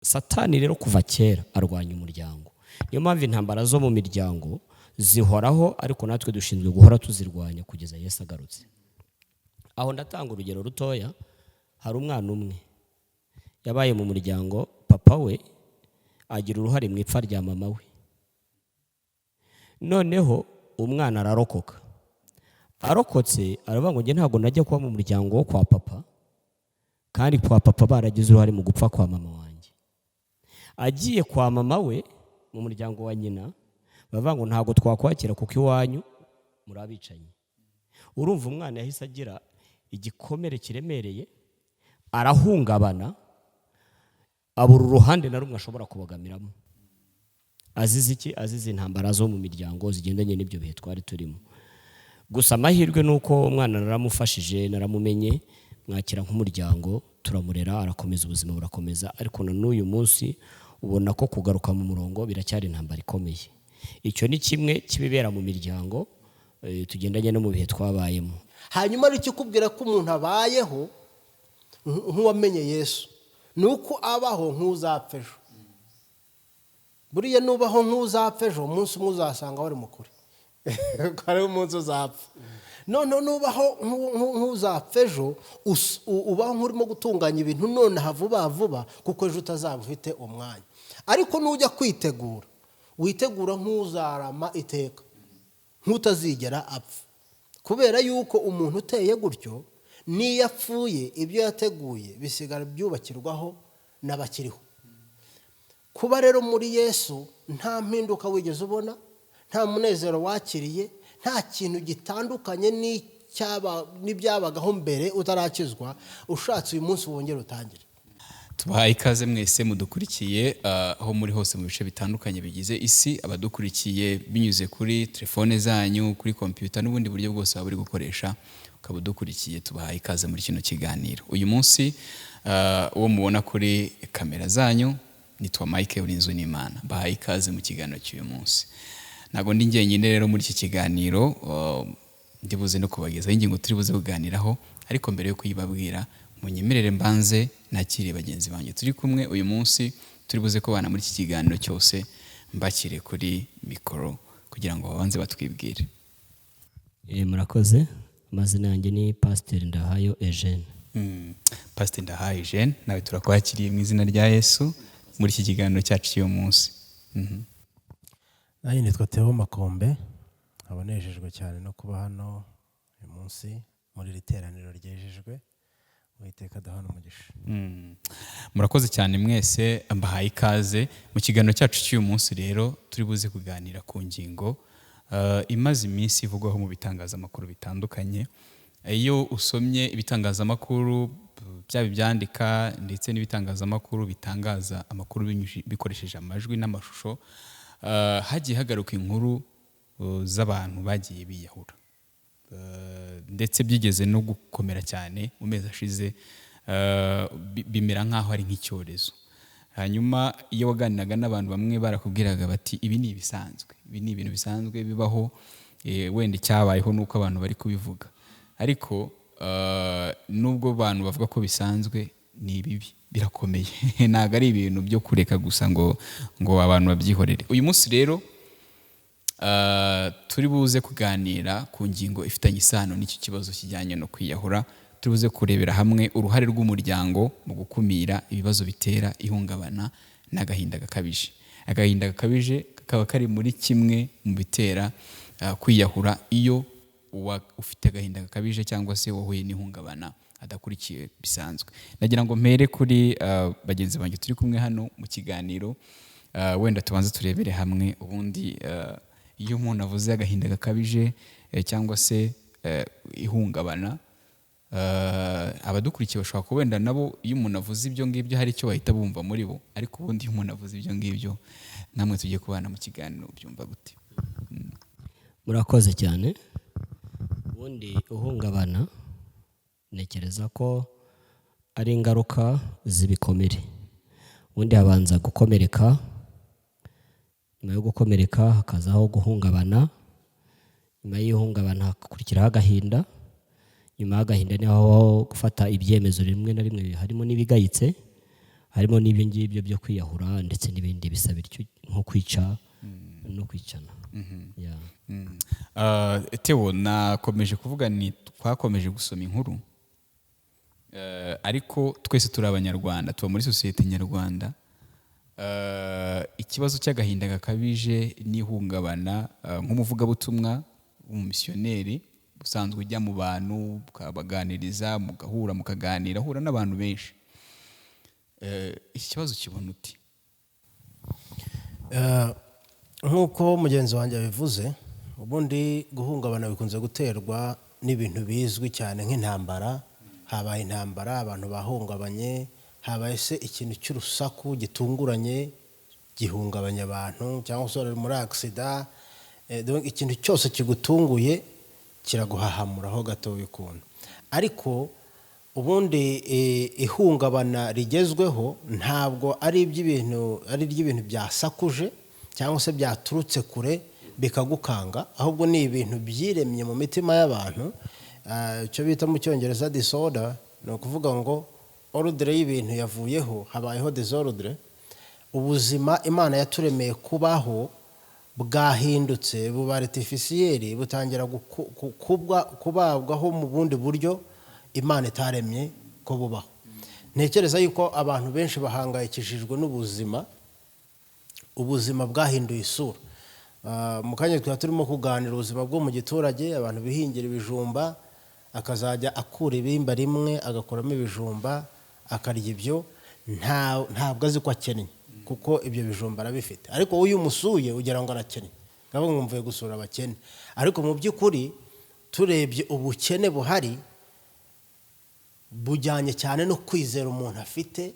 Satani rero kuva kera arwanya umuryango. Niyo mpamvu intambara zo mu miryango zihoraho, ariko natwe dushinzwe guhora tuzirwanya kugeza Yesu agarutse. Aho ndatanga urugero rutoya. Hari umwana umwe yabaye mu muryango, papa we agira uruhare mu ipfa rya mama we. Noneho umwana ararokoka. Arokotse aravuga ngo: "Njye ntabwo najya kuba mu muryango wo kwa papa, kandi kwa papa baragize uruhare mu gupfa kwa mama wanjye." Agiye kwa mama we mu muryango wa nyina, baravuga ngo: "Ntabwo twakwakira kuko iwanyu muri abicanyi." Urumva umwana yahise agira igikomere kiremereye, arahungabana, abura uruhande na rumwe ashobora kubogamiramo. Azize iki? Azize intambara zo mu miryango zigendanye n'ibyo bihe twari turimo. Gusa amahirwe ni uko umwana naramufashije, naramumenye, mwakira nk'umuryango, turamurera, arakomeza, ubuzima burakomeza. Ariko na n'uyu munsi ubona ko kugaruka mu murongo biracyari intambara ikomeye. Icyo ni kimwe kibibera mu miryango, tugendanye no mu bihe twabayemo. Hanyuma ikikubwira ko umuntu abayeho nk'uwamenye Yesu ni uko abaho nk'uzapfa ejo. Buriya nubaho nk'uzapfa ejo, umunsi umwe uzasanga wari mukuru ko ariwo umunsi uzapfa. Noneho nubaho nk'uzapfa ejo, ubaho nk'urimo gutunganya ibintu nonaha vuba vuba, kuko ejo utazaba ufite umwanya. Ariko nujya kwitegura, witegura nk'uzarama iteka, nk'utazigera apfa, kubera yuko umuntu uteye gutyo n'iyo apfuye, ibyo yateguye bisigara byubakirwaho n'abakiriho. Kuba rero muri Yesu nta mpinduka wigeze ubona, nta munezero wakiriye, nta kintu gitandukanye n'ibyabagaho mbere utarakizwa, ushatse uyu munsi wongere utangire. Tubahaye ikaze mwese mudukurikiye aho muri hose mu bice bitandukanye bigize isi, abadukurikiye binyuze kuri telefone zanyu, kuri kompiyuta n'ubundi buryo bwose waba uri gukoresha ukaba udukurikiye. Tubahaye ikaze muri kino kiganiro uyu munsi. Uwo mubona kuri kamera zanyu nitwa Mike Urinzwe n'Imana. Mbahaye ikaze mu kiganiro cy'uyu munsi. Ntabwo ndi njyenyine rero muri iki kiganiro, ndi buze no kubagezaho ingingo turi buze kuganiraho. Ariko mbere yo kuyibabwira, munyemerere mbanze nakire bagenzi banjye turi kumwe uyu munsi, turi buze kubana muri iki kiganiro cyose. Mbakire kuri mikoro kugira ngo babanze batwibwire. Murakoze. Amazina yanjye ni Pasiteri Ndahayo Eugene. Pasiteri Ndahayo Eugene, nawe turakwakiriye mu izina rya Yesu muri iki kiganiro cyacu cy'uyu munsi. Nanjye nitwa Theo Makombe, nkaba nejejwe cyane no kuba hano uyu munsi muri iri teraniro ryejejwe. Uwiteka aduhana umugisha. Murakoze cyane mwese, mbahaye ikaze mu kiganiro cyacu cy'uyu munsi. Rero turi buze kuganira ku ngingo imaze iminsi ivugwaho mu bitangazamakuru bitandukanye. Iyo usomye ibitangazamakuru, byaba ibyandika ndetse n'ibitangazamakuru bitangaza amakuru bikoresheje amajwi n'amashusho, hagiye hagaruka inkuru z'abantu bagiye biyahura, ndetse byigeze no gukomera cyane mu mezi ashize, bimera nk'aho ari nk'icyorezo. Hanyuma iyo waganiraga n'abantu, bamwe barakubwiraga bati: "Ibi ni ibisanzwe, ibi ni ibintu bisanzwe bibaho, wenda icyabayeho ni uko abantu bari kubivuga." Ariko nubwo abantu bavuga ko bisanzwe, ni bibi, birakomeye, ntabwo ari ibintu byo kureka gusa ngo abantu babyihorere. Uyu munsi rero turi buze kuganira ku ngingo ifitanye isano n'iki kibazo kijyanye no kwiyahura. Turi buze kurebera hamwe uruhare rw'umuryango mu gukumira ibibazo bitera ihungabana n'agahinda gakabije. Agahinda gakabije kakaba kari muri kimwe mu bitera kwiyahura, iyo ufite agahinda gakabije cyangwa se wahuye n'ihungabana adakurikiye bisanzwe. Nagira ngo mpere kuri bagenzi banjye turi kumwe hano mu kiganiro, wenda tubanze turebere hamwe ubundi iyo umuntu avuze agahinda gakabije cyangwa se ihungabana, abadukurikiye bashobora kuba wenda nabo iyo umuntu avuze ibyo ngibyo hari icyo bahita bumva muri bo. Ariko ubundi iyo umuntu avuze ibyo ngibyo, namwe tugiye kubana mu kiganiro, byumva gute? Murakoze cyane. Ubundi uhungabana ntekereza ko ari ingaruka z'ibikomere. Ubundi habanza gukomereka, nyuma yo gukomereka hakazaho guhungabana, nyuma y'ihungabana hagakurikiraho agahinda, nyuma y'agahinda niho habaho gufata ibyemezo rimwe na rimwe harimo n'ibigayitse. Harimo n'ibyo ngibyo byo kwiyahura ndetse n'ibindi bisa bityo, nko kwica no kwicana. Yeah. Theo, nakomeje kuvuga ni twakomeje gusoma inkuru, ariko twese turi Abanyarwanda, tuba muri sosiyete nyarwanda. Ikibazo cy'agahinda gakabije n'ihungabana, nk'umuvugabutumwa w'umumisiyoneri usanzwe ujya mu bantu ukabaganiriza, mugahura, mukaganira, ahura n'abantu benshi, iki kibazo kibona uti? Nk'uko mugenzi wanjye abivuze, ubundi guhungabana bikunze guterwa n'ibintu bizwi cyane nk'intambara. Habaye intambara, abantu bahungabanye. Habaye se ikintu cy'urusaku gitunguranye gihungabanya abantu, cyangwa se uri muri accident. Donc ikintu cyose kigutunguye kiraguhahamuraho gatoya ukuntu. Ariko ubundi ihungabana rigezweho ntabwo ari iby'ibintu, ari iry'ibintu byasakuje cyangwa se byaturutse kure bikagukanga, ahubwo ni ibintu byiremye mu mitima y'abantu. Icyo bita mu Cyongereza disorder, ni ukuvuga ngo ordre y'ibintu yavuyeho, habayeho désordre. Ubuzima Imana yaturemeye kubaho bwahindutse, buba artificiel, butangira kubabwaho mu bundi buryo Imana itaremye ko bubaho. Ntekereza yuko abantu benshi bahangayikishijwe n'ubuzima, ubuzima bwahinduye isura. Mu kanya twari turimo kuganira ubuzima bwo mu giturage, abantu bihingira ibijumba, akazajya akura ibimba rimwe agakuramo ibijumba akarya ibyo, ntabwo azi ko akennye kuko ibyo bijumba arabifite. Ariko wowe iyo umusuye ugira ngo arakennye, ngaho ngo mvuye gusura abakene. Ariko mu by'ukuri turebye ubukene buhari bujyanye cyane no kwizera umuntu afite,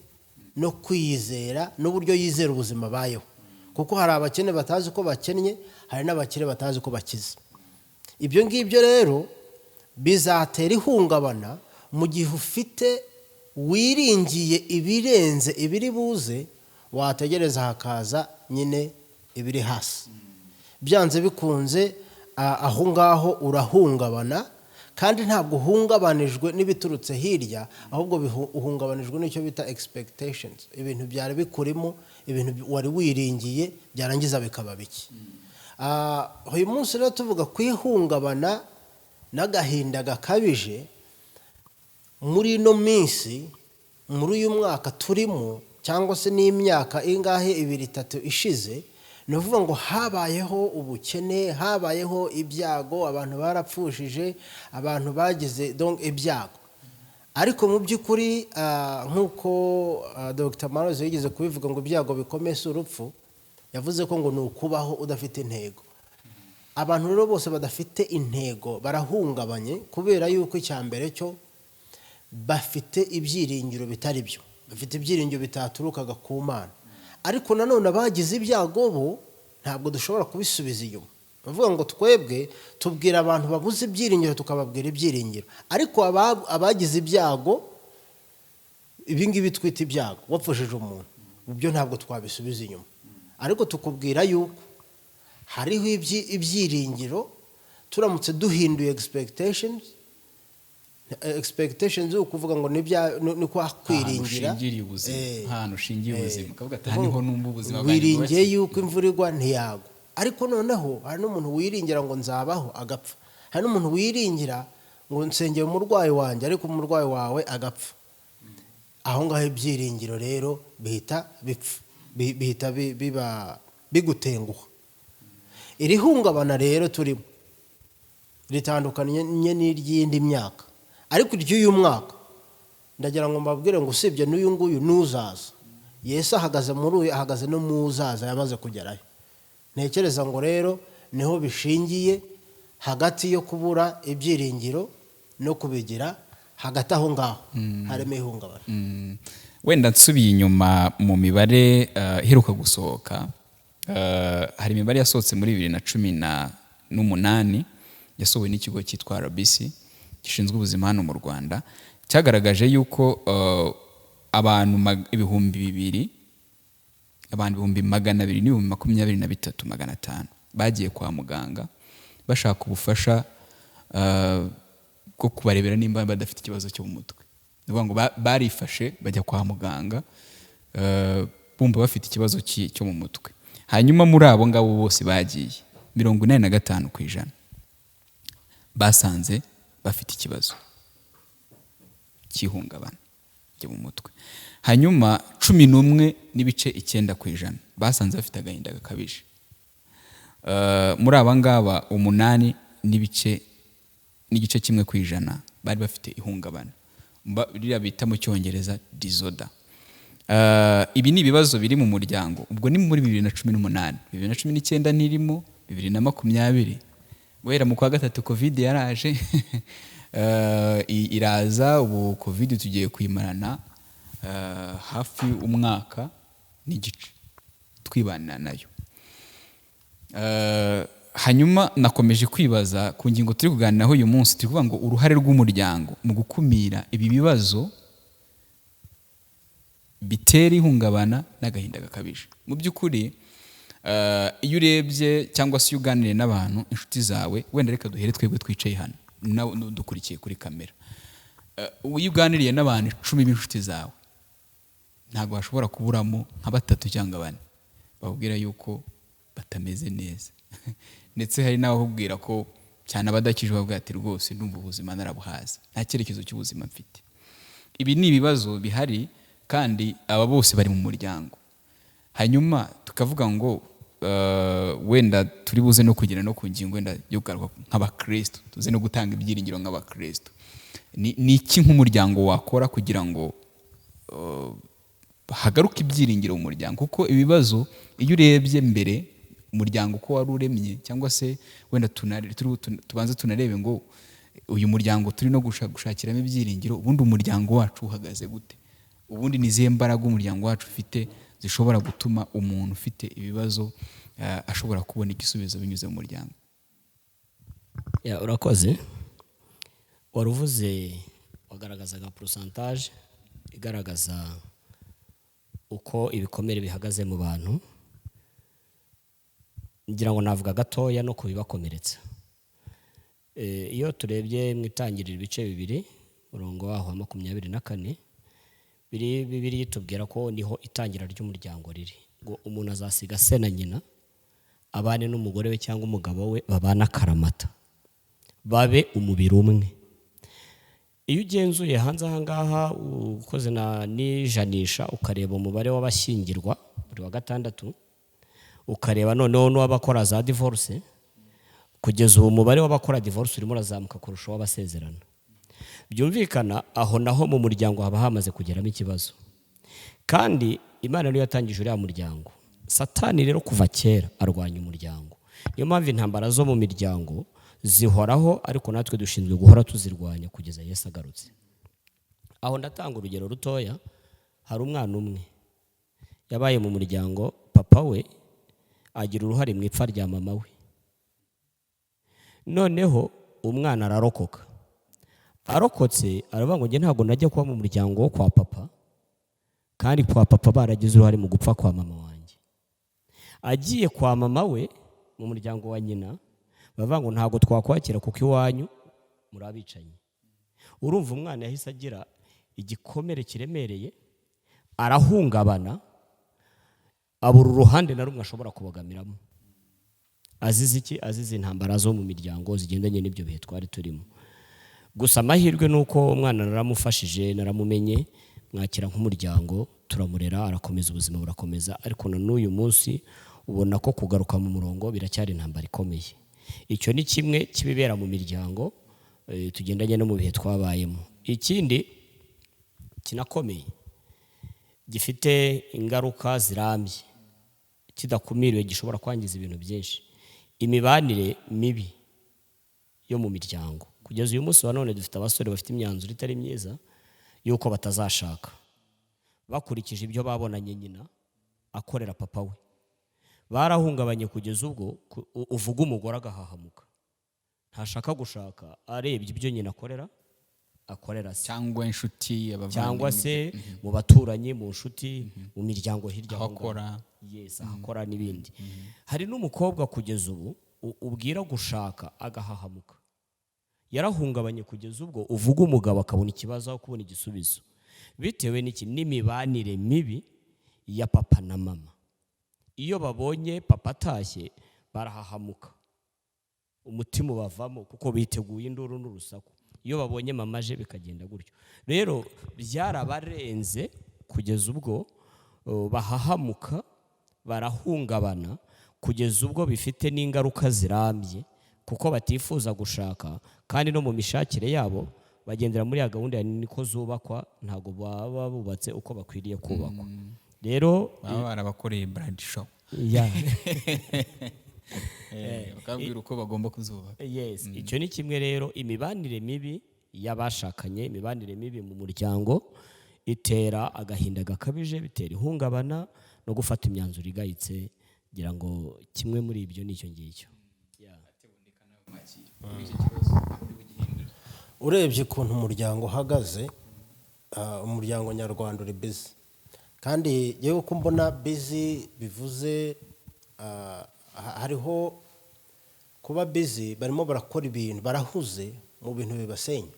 no kwiyizera n'uburyo yizera ubuzima abayeho, kuko hari abakene batazi ko bakennye, hari n'abakire batazi ko bakize. Ibyo ngibyo rero bizatera ihungabana mu gihe ufite wiringiye ibirenze ibiri buze, wategereza hakaza nyine ibiri hasi. Byanze bikunze aho ngaho urahungabana, kandi ntabwo uhungabanijwe n'ibiturutse hirya, ahubwo uhungabanijwe n'icyo bita expectations, ibintu byari bikurimo, ibintu wari wiringiye byarangiza bikaba bike. Uyu munsi rero tuvuga ku ihungabana n'agahinda gakabije muri ino minsi, muri uyu mwaka turimo, cyangwa se n'imyaka ingahe, ibiri, itatu ishize. Ni ukuvuga ngo habayeho ubukene, habayeho ibyago, abantu barapfushije, abantu bagize donc ibyago. Ariko mu by'ukuri, nk'uko Dr Maroze yigeze kubivuga ngo ibyago bikomeye si urupfu, yavuze ko ngo ni ukubaho udafite intego. Abantu rero bose badafite intego barahungabanye, kubera yuko icya mbere cyo bafite ibyiringiro bitari byo, bafite ibyiringiro bitaturukaga ku Mana. Ariko nanone abagize ibyago bo ntabwo dushobora kubisubiza inyuma. Bavuga ngo twebwe tubwira abantu babuze ibyiringiro, tukababwira ibyiringiro, ariko abagize ibyago, ibi ngibi twita ibyago, wapfushije umuntu, ibyo ntabwo twabisubiza inyuma. Ariko tukubwira yuko hariho ibyiringiro turamutse duhinduye expectations. Expectations ni ukuvuga ngo ni kwa kwiringira. Ahantu ushingiriye ubuzima. Ahantu ushingiye ubuzima, ukavuga ati aha niho numva ubuzima bwanjye wiringiye bwubakiye. Yuko imvura igwa ntiyagwa. Ariko noneho hari n'umuntu wiringira ngo nzabaho agapfa, hari n'umuntu wiringira ngo nsengera umurwayi wanjye, ariko umurwayi wawe agapfa. Aho ngaho ibyiringiro rero bihita bipfa, bihita biba bigutenguha. Iri hungabana rero turimo ritandukanye n'iry'indi myaka, ariko iry'uyu mwaka ndagira ngo mbabwire ngo usibye n'uyu nguyu n'uzaza, Yesu ahagaze muri uyu, ahagaze no mu uzaza, yamaze kugerayo. Ntekereza ngo rero niho bishingiye, hagati yo kubura ibyiringiro no kubigira, hagati aho ngaho harimo ihungabana. Wenda nsubiye inyuma mu mibare iheruka gusohoka, hari imibare yasohotse muri 2018 yasohowe n'ikigo cyitwa RBC gishinzwe ubuzima hano mu Rwanda, cyagaragaje yuko abantu 2000, abantu 223,500 bagiye kwa muganga bashaka ubufasha bwo kubarebera nimba badafite ikibazo cyo mu mutwe. Ni ukuvuga ngo barifashe bajya kwa muganga. bumva bafite ikibazo cyo mu mutwe. Hanyuma muri abo ngabo bose bagiye, 85% basanze bafite ikibazo cy'ihungabana ryo mu mutwe. Hanyuma 11.9% basanze bafite agahinda gakabije. Muri aba ngaba 8.1% bari bafite ihungabana, ririya bita mu Cyongereza disorder. Ibi ni ibibazo biri mu muryango. Ubwo ni muri 2018, 2019 ntirimo, 2020 guhera mu kwa gatatu Covid yaraje. Iraza ubu Covid tugiye kuyimarana hafi umwaka n'igice twibanira nayo. Hanyuma nakomeje kwibaza ku ngingo turi kuganiraho uyu munsi. Turi kuvuga ngo uruhare rw'umuryango mu gukumira ibi bibazo bitera ihungabana n'agahinda gakabije. Mu by'ukuri, iyo urebye cyangwa se iyo uganiriye n'abantu, inshuti zawe, wenda reka duhere twebwe twicaye hano nawe dukurikiye kuri kamera, iyo uganiriye n'abantu 10 b'inshuti zawe, ntabwo hashobora kuburamo nka batatu cyangwa bane bakubwira yuko batameze neza. Ndetse hari n'abakubwira ko cyane abadakijwe bavuga ati: "Rwose ndumva ubuzima narabuhaze, nta cyerekezo cy'ubuzima mfite." Ibi ni ibibazo bihari kandi aba bose bari mu muryango. Hanyuma tukavuga ngo wenda turi buze no kugera no ku ngingo wenda yo kugaruka nk'abakristo, tuze no gutanga ibyiringiro nk'abakristo. Ni iki nk'umuryango wakora kugira ngo hagaruke ibyiringiro mu muryango? Kuko ibibazo, iyo urebye mbere umuryango uko wari uremye, cyangwa se wenda tubanze tunarebe ngo uyu muryango turi no gushakiramo ibyiringiro, ubundi umuryango wacu uhagaze gute? Ubundi ni izihe mbaraga umuryango wacu ufite zishobora gutuma umuntu ufite ibibazo ashobora kubona igisubizo binyuze mu muryango? Ya, urakoze. Wari uvuze, wagaragazaga pourcentage igaragaza uko ibikomere bihagaze mu bantu. Ngira ngo navuga gatoya no kubibakomeretsa. Iyo turebye mu Itangiriro ibice 2, umurongo waho wa 24, biri Bibiliya itubwira ko niho itangira ry'umuryango riri, ngo umuntu azasiga se na nyina, abane n'umugore we cyangwa umugabo we, babane akaramata, babe umubiri umwe. Iyo ugenzuye hanze aha ngaha, ukoze na n'ijanisha, ukareba umubare w'abashyingirwa buri wa gatandatu, ukareba noneho n'uw'abakora za divorce, kugeza ubu umubare w'abakora divorce urimo urazamuka kurusha uw'abasezerana. Byumvikana aho naho mu muryango haba hamaze kugeramo ikibazo. Kandi Imana niyo yatangije uriya muryango. Satani rero kuva kera arwanya umuryango. Niyo mpamvu intambara zo mu miryango zihoraho, ariko natwe dushinzwe guhora tuzirwanya kugeza Yesu agarutse. Aho ndatanga urugero rutoya. Hari umwana umwe yabaye mu muryango, papa we agira uruhare mu ipfa rya mama we. Noneho umwana ararokoka. Arokotse aravuga ngo: "Njye ntabwo najya kuba mu muryango wo kwa papa, kandi kwa papa baragize uruhare mu gupfa kwa mama wanjye." Agiye kwa mama we mu muryango wa nyina, bavuga ngo: "Ntabwo twakwakira kuko iwanyu muri abicanyi." Urumva umwana yahise agira igikomere kiremereye, arahungabana, abura uruhande na rumwe ashobora kubogamiramo. Azize iki? Azize intambara zo mu miryango zigendanye n'ibyo bihe twari turimo. Gusa amahirwe ni uko umwana naramufashije, naramumenye, mwakira nk'umuryango, turamurera, arakomeza, ubuzima burakomeza. Ariko na n'uyu munsi ubona ko kugaruka mu murongo biracyari intambara ikomeye. Icyo ni kimwe kibibera mu miryango, tugendanye no mu bihe twabayemo. Ikindi kinakomeye gifite ingaruka zirambye, kidakumiriwe gishobora kwangiza ibintu byinshi: imibanire mibi yo mu miryango. Kugeza uyu munsi wa none dufite abasore bafite imyanzuro itari myiza y'uko batazashaka, bakurikije ibyo babonanye nyina akorera papa we. Barahungabanye kugeza ubwo uvuga umugore agahahamuka, ntashaka gushaka, arebye ibyo nyina akorera se. Cyangwa inshuti, abavandimwe. Cyangwa se mu baturanyi, mu nshuti, mu miryango hirya aho aho ngaho. Akora. Yes, ahakora n'ibindi. Hari n'umukobwa kugeza ubu ubwira gushaka agahahamuka. Yarahungabanye kugeza ubwo uvuga umugabo akabona ikibazo aho kubona igisubizo. Bitewe n'iki? N'imibanire mibi. ya papa na mama. Iyo babonye papa atashye barahahamuka, umutima ubavamo kuko biteguye induru n'urusaku. Iyo babonye mama aje bikagenda gutyo. Rero byarabarenze kugeza ubwo bahahamuka, barahungabana, kugeza ubwo bifite n'ingaruka zirambye, kuko batifuza gushaka, kandi no mu mishakire yabo bagendera muri ya gahunda ya niko zubakwa, ntabwo baba bubatse uko bakwiriye kubakwa. Rero baba barabakoreye bridal shower, bakabwira uko bagomba kuzubaka. Yes, icyo ni kimwe. Rero imibanire mibi y'abashakanye, imibanire mibi mu muryango itera agahinda gakabije, bitera ihungabana no gufata imyanzuro igayitse. Ngira ngo kimwe muri ibyo ni icyo ngicyo. Urebye ukuntu umuryango uhagaze, umuryango nyarwanda uri busy. Kandi yewe uko mbona busy bivuze, hariho kuba busy, barimo barakora ibintu, barahuze mu bintu bibasenya.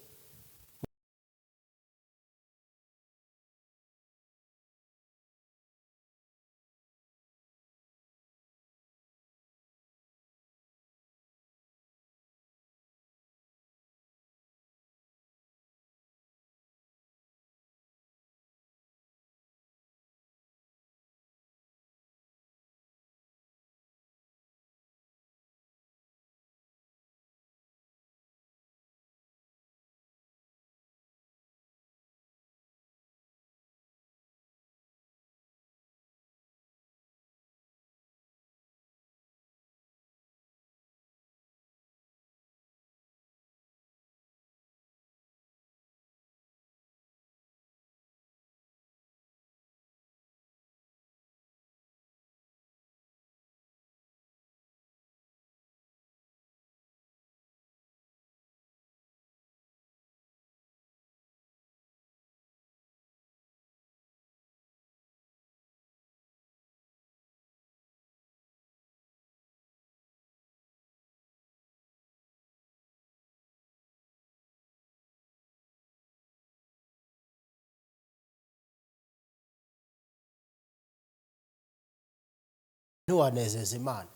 Ntiwanezeza Imana.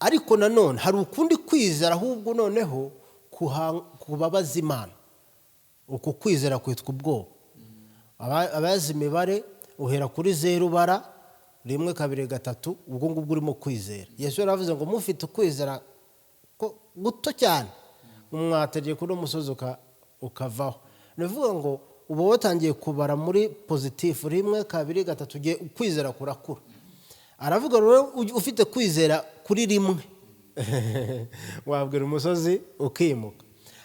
Ariko nanone hari ukundi kwizera ahubwo noneho kubabaza Imana. Uku kwizera kwitwa ubwoba. Abazi imibare, uhera kuri zeru, bara rimwe, kabiri, gatatu, ubwo ngubwo urimo kwizera. Yesu yaravuze ngo mufite ukwizera ko guto cyane, mwategeka kuri uno musozi ukavaho. Ni ukuvuga ngo uba watangiye kubara muri positif, rimwe, kabiri, gatatu, ugiye ukwizera kurakura. Aravuga rero ufite kwizera kuri rimwe wabwira umusozi ukimuka.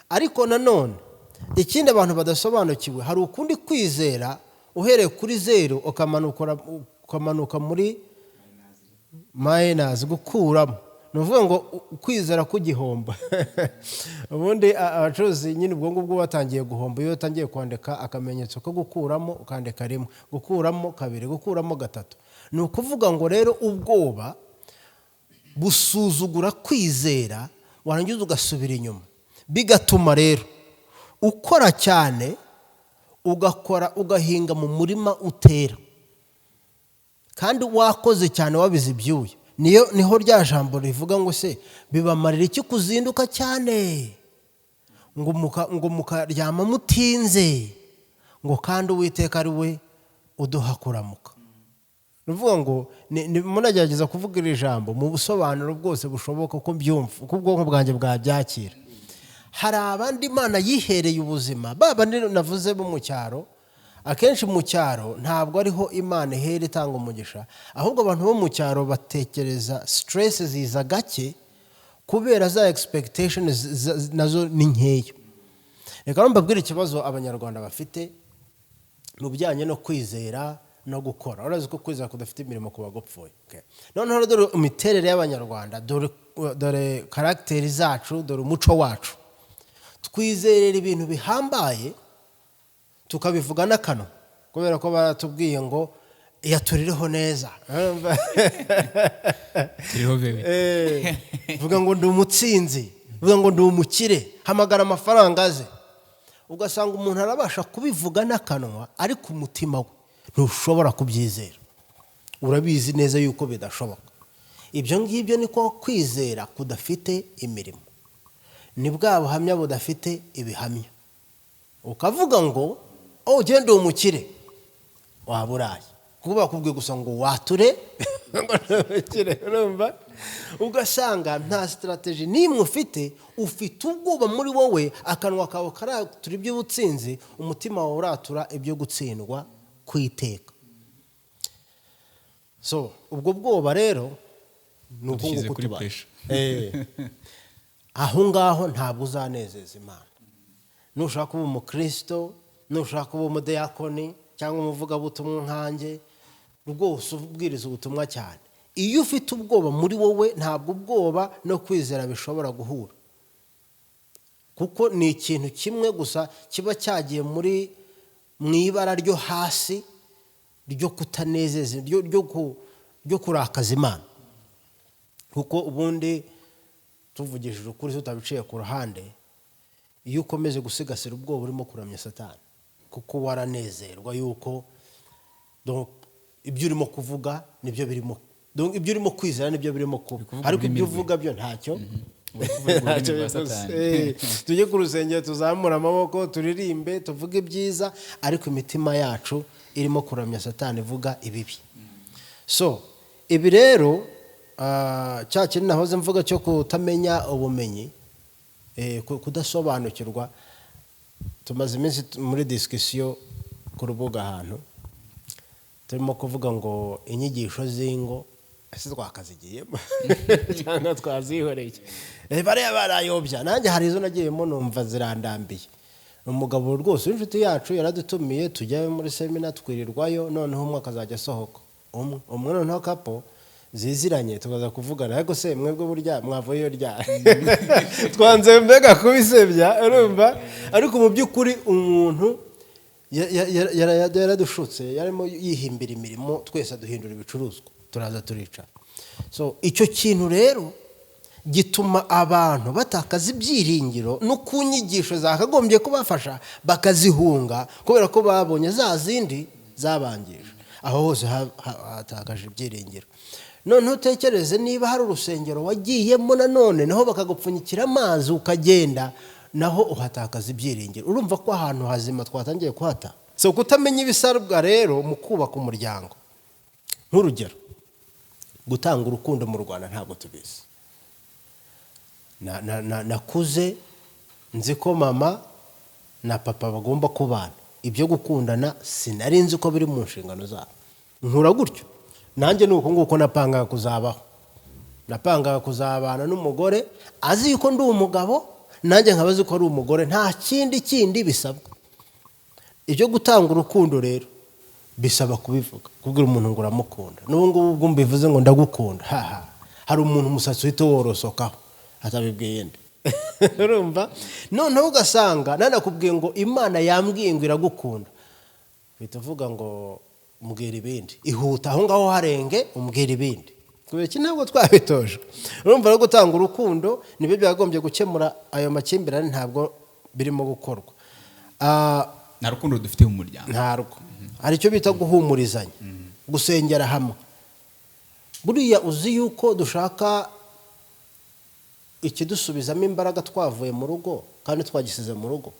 Ariko nanone ikindi abantu badasobanukiwe, hari ukundi kwizera uhereye kuri zeru ukamanuka muri minus, gukuramo. Ni ukuvuga ngo ukwizera kugihomba. Ubundi abacuruzi nyine ubwo ngubwo batangiye guhomba iyo utangiye kwandika akamenyetso ko gukuramo, ukandika rimwe, gukuramo kabiri, gukuramo gatatu. Ni ukuvuga ngo rero ubwoba busuzugura kwizera, warangiza ugasubira inyuma, bigatuma rero ukora cyane, ugakora, ugahinga mu murima utera, kandi wakoze cyane wabize ibyuya. Niyo niho rya jambo rivuga ngo se bibamarira iki kuzinduka cyane ngo mukaryama mutinze, ngo kandi Uwiteka ari we uduha kuramuka? Ni ukuvuga ngo munagerageza kuvuga iri jambo mu busobanuro bwose bushoboka, uko mbyumva, uko ubwonko bwanjye bwabyakira. Hari abandi Imana yihereye ubuzima, ba bandi navuze bo mu cyaro. Akenshi mu cyaro ntabwo ariho Imana ihera itanga umugisha, ahubwo abantu bo mu cyaro batekereza, stress ziza gake kubera za expectation nazo ni nkeya. Reka rero mbabwire ikibazo Abanyarwanda bafite mu bijyanye no kwizera no gukora. Urazi ko kwizera kudafite imirimo kuba gupfuye. Okay. Noneho rero dore imiterere y'Abanyarwanda, dore caractère zacu, dore umuco wacu. Twizerera ibintu bihambaye, tukabivuga n'akanwa, kubera ko baratubwiye ngo yaturireho neza. Turiho bebe. Vuga ngo ndi umutsinzi, vuga ngo ndi umukire, hamagara amafaranga aze. Ugasanga umuntu arabasha kubivuga n'akanwa, ariko umutima we ntushobora kubyizera. Urabizi neza yuko bidashoboka. Ibyo ngibyo niko kwizera kudafite imirimo, ni bwa buhamya budafite ibihamya. Ukavuga ngo: "Oh, ugende umukire," waba uraye, kuko bakubwiye gusa ngo wature ngo ni umukire. Urumva, ugasanga nta strategy n'imwe ufite, ufite ubwoba muri wowe. Akanwa kawe karatura iby'ubutsinzi, umutima wawe uratura ibyo gutsindwa ku iteka. So ubwo bwoba rero ni uko Udushyize nguko kuri tubaye. pressure. Aho ngaho ntabwo uzanezeza Imana. Nushaka kuba umukristo, nushaka kuba umudiyakoni cyangwa umuvugabutumwa nkanjye rwose ubwiriza ubutumwa cyane, iyo ufite ubwoba muri wowe, ntabwo ubwoba no kwizera bishobora guhura, kuko ni ikintu kimwe gusa kiba cyagiye muri mu ibara ryo hasi ryo kutanezeza, ryo kurakaza Imana. Kuko ubundi tuvugishije ukuri, tutabiciye ku ruhande, iyo ukomeje gusigasira ubwoba urimo kuramya Satani, kuko waranezerwa yuko donc ibyo urimo kuvuga nibyo birimo, donc ibyo urimo kwizera nibyo birimo kuba. Kuvuga Ariko ururimi ibyo rwe. uvuga byo ntacyo Uri kuvuga ururimi ntacyo rwa bivuze. Satani. Tujye ku rusengero, tuzamure amaboko, turirimbe, tuvuge ibyiza, ariko imitima yacu irimo kuramya Satani ivuga ibibi. So ibi rero, cya kintu nahoze mvuga cyo kutamenya ubumenyi, kudasobanukirwa. Tumaze iminsi muri discussion ku rubuga ahantu turimo kuvuga ngo inyigisho z'ingo ese twakazigiyemo cyangwa twazihoreye? Bariya barayobya. Nanjye hari izo nagiyemo numva zirandambiye. Umugabo rwose w'inshuti yacu yaradutumiye, tujyayo muri seminar, twirirwayo. Noneho umwe akazajya asohoka umwe umwe, noneho couple ziziranye tukaza kuvugana: "Ariko se mwebwe burya mwavuyeyo ryari?" Twanze mbega kubisebya, urumva? Ariko mu by'ukuri umuntu yaradushutse, yarimo yihimbira imirimo, twese aduhindura ibicuruzwa, turaza turicara. So icyo kintu rero gituma abantu batakaza ibyiringiro no ku nyigisho zakagombye kubafasha bakazihunga, kubera ko babonye za zindi zabangije. Aho hose hatakaje ibyiringiro. Noneho utekereze niba hari urusengero wagiyemo nanone naho bakagupfunyikira amazi ukagenda, naho uhatakaza ibyiringiro. Urumva ko ahantu hazima twatangiye kuhata. So kutamenya ibisabwa rero mu kubaka umuryango, nk'urugero gutanga urukundo, mu Rwanda ntabwo tubizi. Nakuze nzi ko mama na papa bagomba kubana. Ibyo gukundana sinari nzi ko biri mu nshingano zabo. Nkura gutyo nanjye ni uko nguko napangaga kuzabaho. Napangaga kuzabana n'umugore azi yuko ndi umugabo, nanjye nkaba azi ko ari umugore, nta kindi kindi bisabwa. Ibyo gutanga urukundo rero bisaba kubivuga, kubwira umuntu ngo uramukunda. N'ubu ngubu ubwo mbivuze ngo ndagukunda, haha, hari umuntu umusatsi uhita worosokaho atabibwiye nde? Urumva, noneho ugasanga nanakubwiye ngo Imana yambwiye ngo iragukunda, uhita uvuga ngo mbwira ibindi, ihuta aho ngaho harenge umbwira ibindi. Kubera iki? Ntabwo twabitojwe. Urumva rero, gutanga urukundo nibyo byakagombye gukemura ayo makimbirane, ntabwo birimo gukorwa. Nta rukundo dufite mu muryango. Ntarwo. Hari icyo bita guhumurizanya, gusengera hamwe. Buriya uzi yuko dushaka ikidusubizamo imbaraga twavuye mu rugo kandi twagisize mu rugo.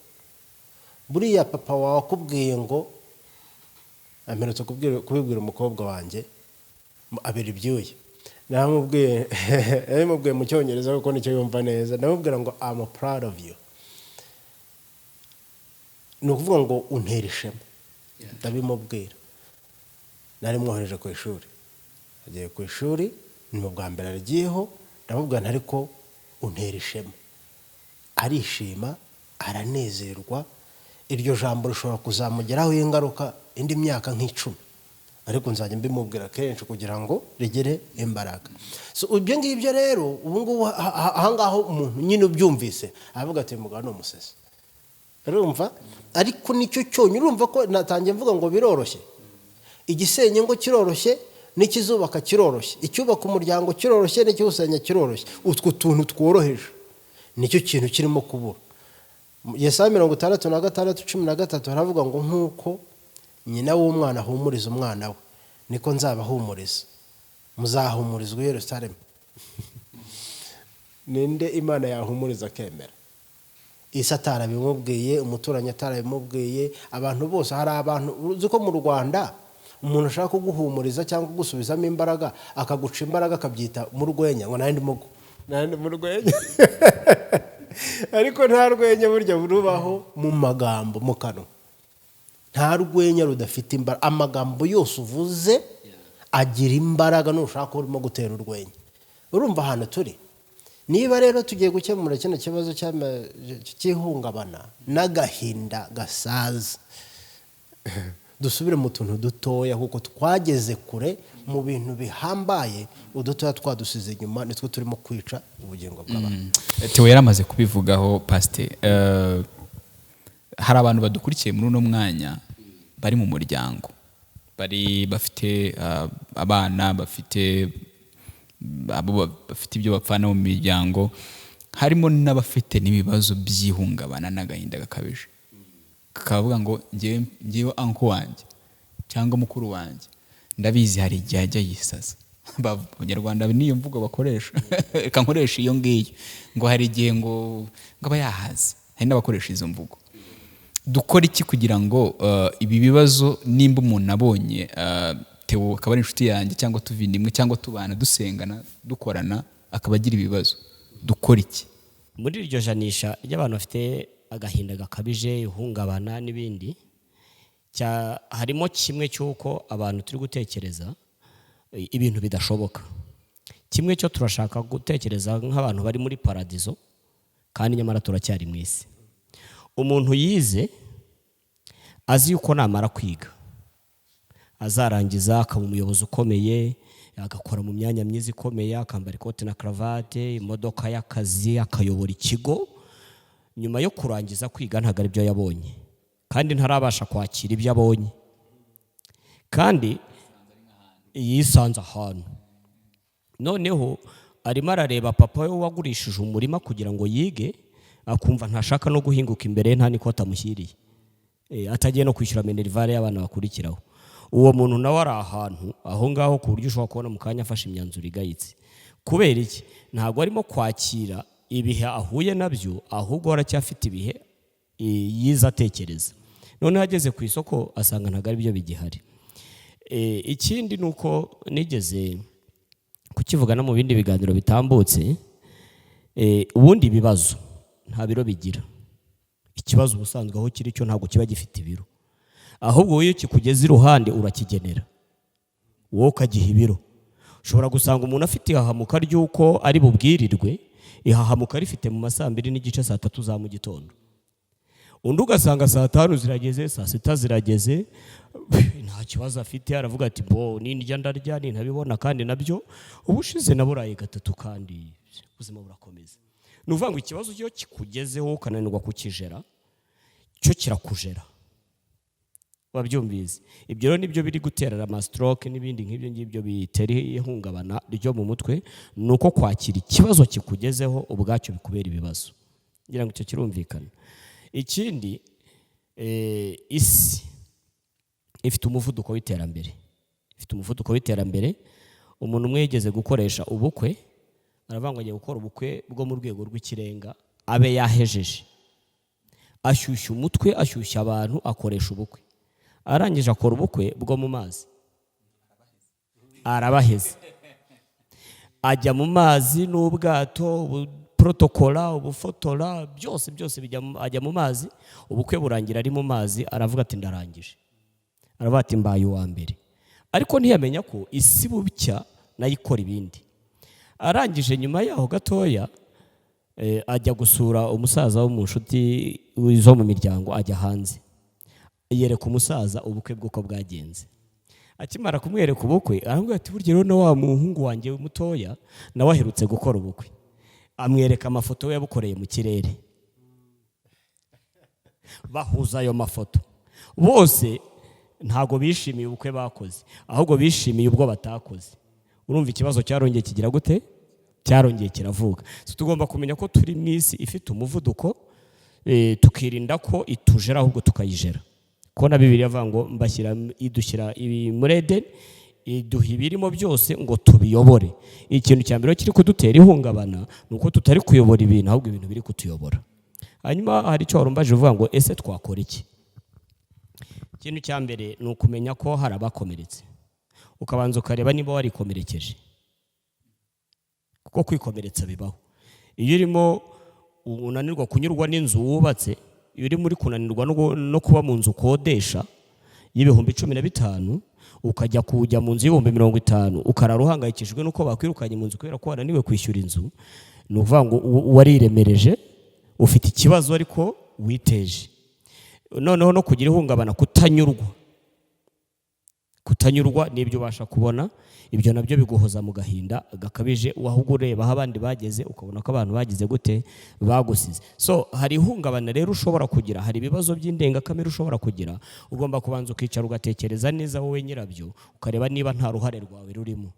Buriya papa wawe akubwiye ngo, amperutse kubibwira umukobwa wanjye abira ibyuya, naramubwiye, nabimubwiye mu Cyongereza kuko nicyo yumva neza. Ndamubwira ngo: "I'm proud of you." Ni ukuvuga ngo untera ishema. Ndabimubwira, nari mwohereje ku ishuri, agiye ku ishuri, ni mu bwa mbere agiyeho. Ndamubwira nti: "Ariko untera ishema." Arishima, aranezerwa. Iryo jambo rishobora kuzamugeraho ingaruka indi myaka nk'icumi, ariko nzajya mbimubwira kenshi kugira ngo rigire imbaraga. So ibyo ngibyo rero, ubu ngubu aha ngaho umuntu nyine ubyumvise aravuga ati: "Mugabo ni umusezi." Urumva, ariko nicyo cyonyine. Urumva ko natangiye mvuga ngo biroroshye. Igisenya ngo kiroroshye, n'ikizubaka kiroroshye, icyubaka umuryango kiroroshye, n'ikiwusenya kiroroshye. Utwo tuntu tworoheje nicyo kintu kirimo kubura. Yesaya 66:13 haravuga ngo: "Nk'uko nyina w'umwana ahumuriza umwana we." Niko nzabahumuriza, muzahumurizwa i Yerusalemu. Ninde Imana yahumuriza akemera? Isi atarabimubwiye, umuturanyi atarabimubwiye, abantu bose. Hari abantu uzi ko mu Rwanda umuntu ashaka kuguhumuriza cyangwa kugusubizamo imbaraga, akaguca imbaraga, akabyita mu rwenya, ngo nari ndi mu rwenya. Ariko nta rwenya burya rubaho mu magambo mu kanwa. Nta rwenya rudafite imbaraga. Amagambo yose uvuze agira imbaraga nushaka urimo gutera urwenya. Urumva ahantu turi? Niba rero tugiye gukemura kino kibazo cy'ihungabana n'agahinda gasaza, dusubire mu tuntu dutoya, kuko twageze kure mu bintu bihambaye, udutoya twadusize inyuma, nitwo turimo kwica ubugingo bw'abantu. Theo yaramaze kubivugaho. Pasite, hari abantu badukurikiye muri uno mwanya bari mu muryango, bari bafite abana, bafite abo bafite ibyo bapfana mu miryango, harimo n'abafite n'ibibazo by'ihungabana n'agahinda gakabije, kakavuga ngo ngewe uncle wanjye cyangwa mukuru wanjye ndabizi, hari igihe ajya yisaza. Abanyarwanda niyo mvugo bakoresha, reka nkoresha iyo ngiyo, ngo hari igihe ngo aba yahaze. Hari n'abakoresha izo mvugo. Dukora iki kugira ngo ibi bibazo, nimba umuntu abonye Theo akaba ari inshuti yanjye cyangwa tuvindimwe cyangwa tubana, dusengana, dukorana, akaba agira ibibazo, dukora iki? Muri iryo janisha ry'abantu bafite agahinda gakabije, ihungabana n'ibindi, harimo kimwe cy'uko abantu turi gutekereza ibintu bidashoboka. Kimwe cyo turashaka gutekereza nk'abantu bari muri paradizo, kandi nyamara turacyari mu isi. Umuntu yize azi yuko namara kwiga azarangiza akaba umuyobozi ukomeye, agakora mu myanya myiza ikomeye, akambara ikote na karavate, imodoka y'akazi, akayobora ikigo. Nyuma yo kurangiza kwiga ntabwo ari byo yabonye, kandi ntarabasha kwakira ibyo abonye, kandi yisanze ahantu. Noneho arimo arareba papa we wagurishije umurima kugira ngo yige, akumva ntashaka no guhinguka imbere ye nta n'ikoti amushyiriye, atagiye no kwishyura minerval y'abana bakurikiraho. Uwo muntu nawe ari ahantu aho ngaho, ku buryo ushobora kubona mu kanya afashe imyanzuro igayitse. Kubera iki? Ntabwo arimo kwakira ibihe ahuye nabyo, ahubwo aracyafite ibihe yize atekereza. Noneho ageze ku isoko asanga ntabwo ari byo bigihari. Ikindi ni uko nigeze kukivuga no mu bindi biganiro bitambutse, ubundi ibibazo nta biro bigira. Ikibazo ubusanzwe aho kiri cyo ntabwo kiba gifite ibiro, ahubwo wowe iyo kikugeze iruhande urakigenera, wowe ukagiha ibiro. Ushobora gusanga umuntu afite ihahamuka ry'uko ari bubwirirwe, ihahamuka rifite mu ma 2:30, saa 3 za mu gitondo, undi ugasanga saa 5 zirageze, saa 6 zirageze, nta kibazo afite. Aravuga ati: "Bo nindya ndarya, nintabibona kandi nabyo ubushize naburaye gatatu, kandi ubuzima burakomeza." Ni ukuvuga ngo ikibazo iyo kikugezeho ukananirwa kukijera, cyo kirakujera. Wabyumvise? Ibyo rero nibyo biri gutera amastroke n'ibindi nk'ibyo ngibyo bitera ihungabana ryo mu mutwe, ni uko kwakira ikibazo kikugezeho ubwacyo bikubera ibibazo. Ngira ngo icyo kirumvikana. Ikindi, isi ifite umuvuduko w'iterambere, ifite umuvuduko w'iterambere. Umuntu umwe yigeze gukoresha ubukwe, aravuga ngo agiye gukora ubukwe bwo mu rwego rw'ikirenga, abe yahejeje, ashyushya umutwe, ashyushya abantu, akoresha ubukwe. Arangije akora ubukwe bwo mu mazi, arabaheze, ajya mu mazi n'ubwato, ubuprotokora, ubufotora, byose byose bijya ajya mu mazi. Ubukwe burangira ari mu mazi. Aravuga ati: "Ndarangije." Aravuga ati: "Mbaye uwa mbere." Ariko ntiyamenya ko isi bucya nayo ikora ibindi. Arangije, nyuma yaho gatoya, ajya gusura umusaza wo mu nshuti zo mu miryango, ajya hanze, yereka umusaza ubukwe bw'uko bwagenze. Akimara kumwereka ubukwe, aramubwira ati: "Burya rero na wa muhungu wanjye mutoya nawe aherutse gukora ubukwe." Amwereka amafoto we yabukoreye mu kirere. Bahuza ayo mafoto, bose ntabwo bishimiye ubukwe bakoze, ahubwo bishimiye ubwo batakoze. Urumva ikibazo cyarongeye kigira gute? Cyarongeye kiravuka. So, tugomba kumenya ko turi mu isi ifite umuvuduko, tukirinda ko itujera, ahubwo tukayijera. Ko na Bibiliya avuga ngo mbashyira, idushyira muri Edeni. Iduha ibirimo byose ngo tubiyobore. Ikintu cya mbere kiri kudutera ihungabana ni uko tutari kuyobora ibintu, ahubwo ibintu biri kutuyobora. Hanyuma hari icyo warumbaje uvuga ngo: "Ese twakora iki?" Ikintu cya mbere ni ukumenya ko hari abakomeretse, ukabanza ukareba niba warikomerekeje, kuko kwikomeretsa bibaho. Iyo urimo unanirwa kunyurwa n'inzu wubatse, iyo urimo uri kunanirwa no kuba mu nzu ukodesha y'15,000, ukajya kujya mu nzu y'50,000, ukarara uhangayikishijwe n'uko bakwirukanye mu nzu kubera ko wananiwe kwishyura inzu, ni ukuvuga ngo wariremereje, ufite ikibazo ariko witeje. Noneho no kugira ihungabana, kutanyurwa n'ibyo ubasha kubona, ibyo nabyo biguhoza mu gahinda gakabije, ahubwo ureba aho abandi bageze, ukabona ko abantu bagize gute, bagusize. So hari ihungabana rero ushobora kugira, hari ibibazo by'indengakamere ushobora kugira. Ugomba kubanza ukicara, ugatekereza neza wowe nyirabyo, ukareba niba nta ruhare rwawe rurimo,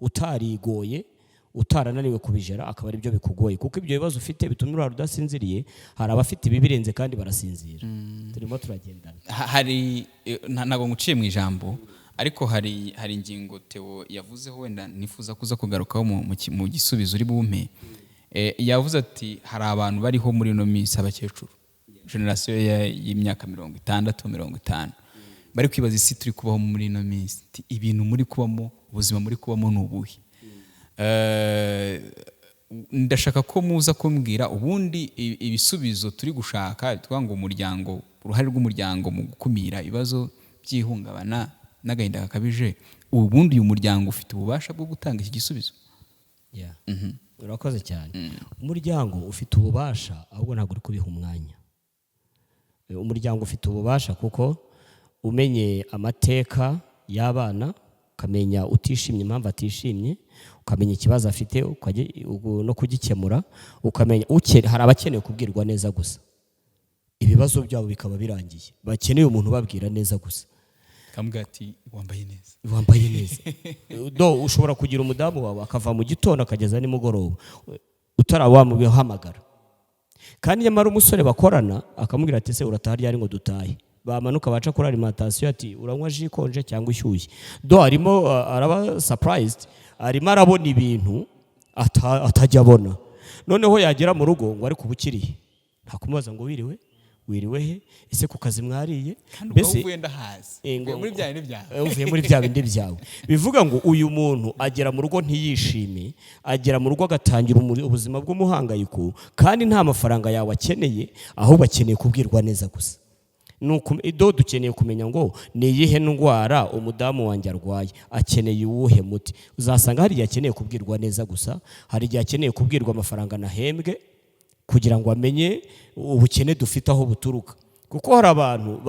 utarigoye, utarananiwe kubijera, akaba ari byo bikugoye, kuko ibyo bibazo ufite bituma urara udasinziriye, hari abafite ibibirenze kandi barasinzira. Turimo turagendana. Hari ntabwo nguciye mu ijambo, ariko hari ingingo Theo yavuzeho wenda nifuza kuza kugarukaho mu gisubizo uri bumpe. Yavuze ati hari abantu bariho muri ino minsi, abakecuru, génération y'imyaka 60, 50, bari kwibaza isi turi kubaho muri ino minsi. Ati, ibintu muri kubamo, ubuzima muri kubamo ni ubuhe? Ndashaka ko muza kumbwira ubundi ibisubizo turi gushaka. Twavuga ngo umuryango, uruhare rw'umuryango mu gukumira ibibazo by'ihungabana n'agahinda gakabije. Ubundi uyu muryango ufite ububasha bwo gutanga iki gisubizo? Yeah. Urakoze cyane. Umuryango ufite ububasha, ahubwo ntabwo uri kubiha umwanya. Umuryango ufite ububasha kuko umenye amateka y'abana, ukamenya utishimye impamvu atishimye, ukamenya ikibazo afite, no kugikemura, ukamenya hari abakeneye kubwirwa neza gusa, ibibazo byabo bikaba birangiye. Bakeneye umuntu ubabwira neza gusa. Kamubwira ati: "Wambaye neza." "Wambaye neza." Do ushobora kugira umudamu wawe akava mu gitondo akageza nimugoroba utarawamuhamagara, kandi nyamara umusore bakorana akamubwira ati: "Ese urataha ryari ngo dutahe?" Bamanuka baca kuri alimentation, ati: "Uranywa jus ikonje cyangwa ishyushye?" Do arimo araba surprised, arimo arabona ibintu atajya abona. Noneho yagera mu rugo ngo: "Ariko uba ukirihe?" Nta kumubaza ngo: "Wiriwe, wiriwe he? Ese ku kazi mwariye?" Kandi ubwo uvuye ndahazi. Uvuye muri bya bindi byawe. Uvuye muri bya bindi byawe. Bivuga ngo uyu muntu agera mu rugo ntiyishime, agera mu rugo agatangira ubuzima bw'umuhangayiko, kandi nta mafaranga yawe akeneye, ahubwo akeneye kubwirwa neza gusa. Do dukeneye kumenya ngo ni iyihe ndwara umudamu wanjye arwaye, akeneye uwuhe muti. Uzasanga hari igihe akeneye kubwirwa neza gusa, hari igihe akeneye kubwirwa amafaranga nahembwe kugira ngo amenye ubukene dufite aho buturuka, kuko hari abantu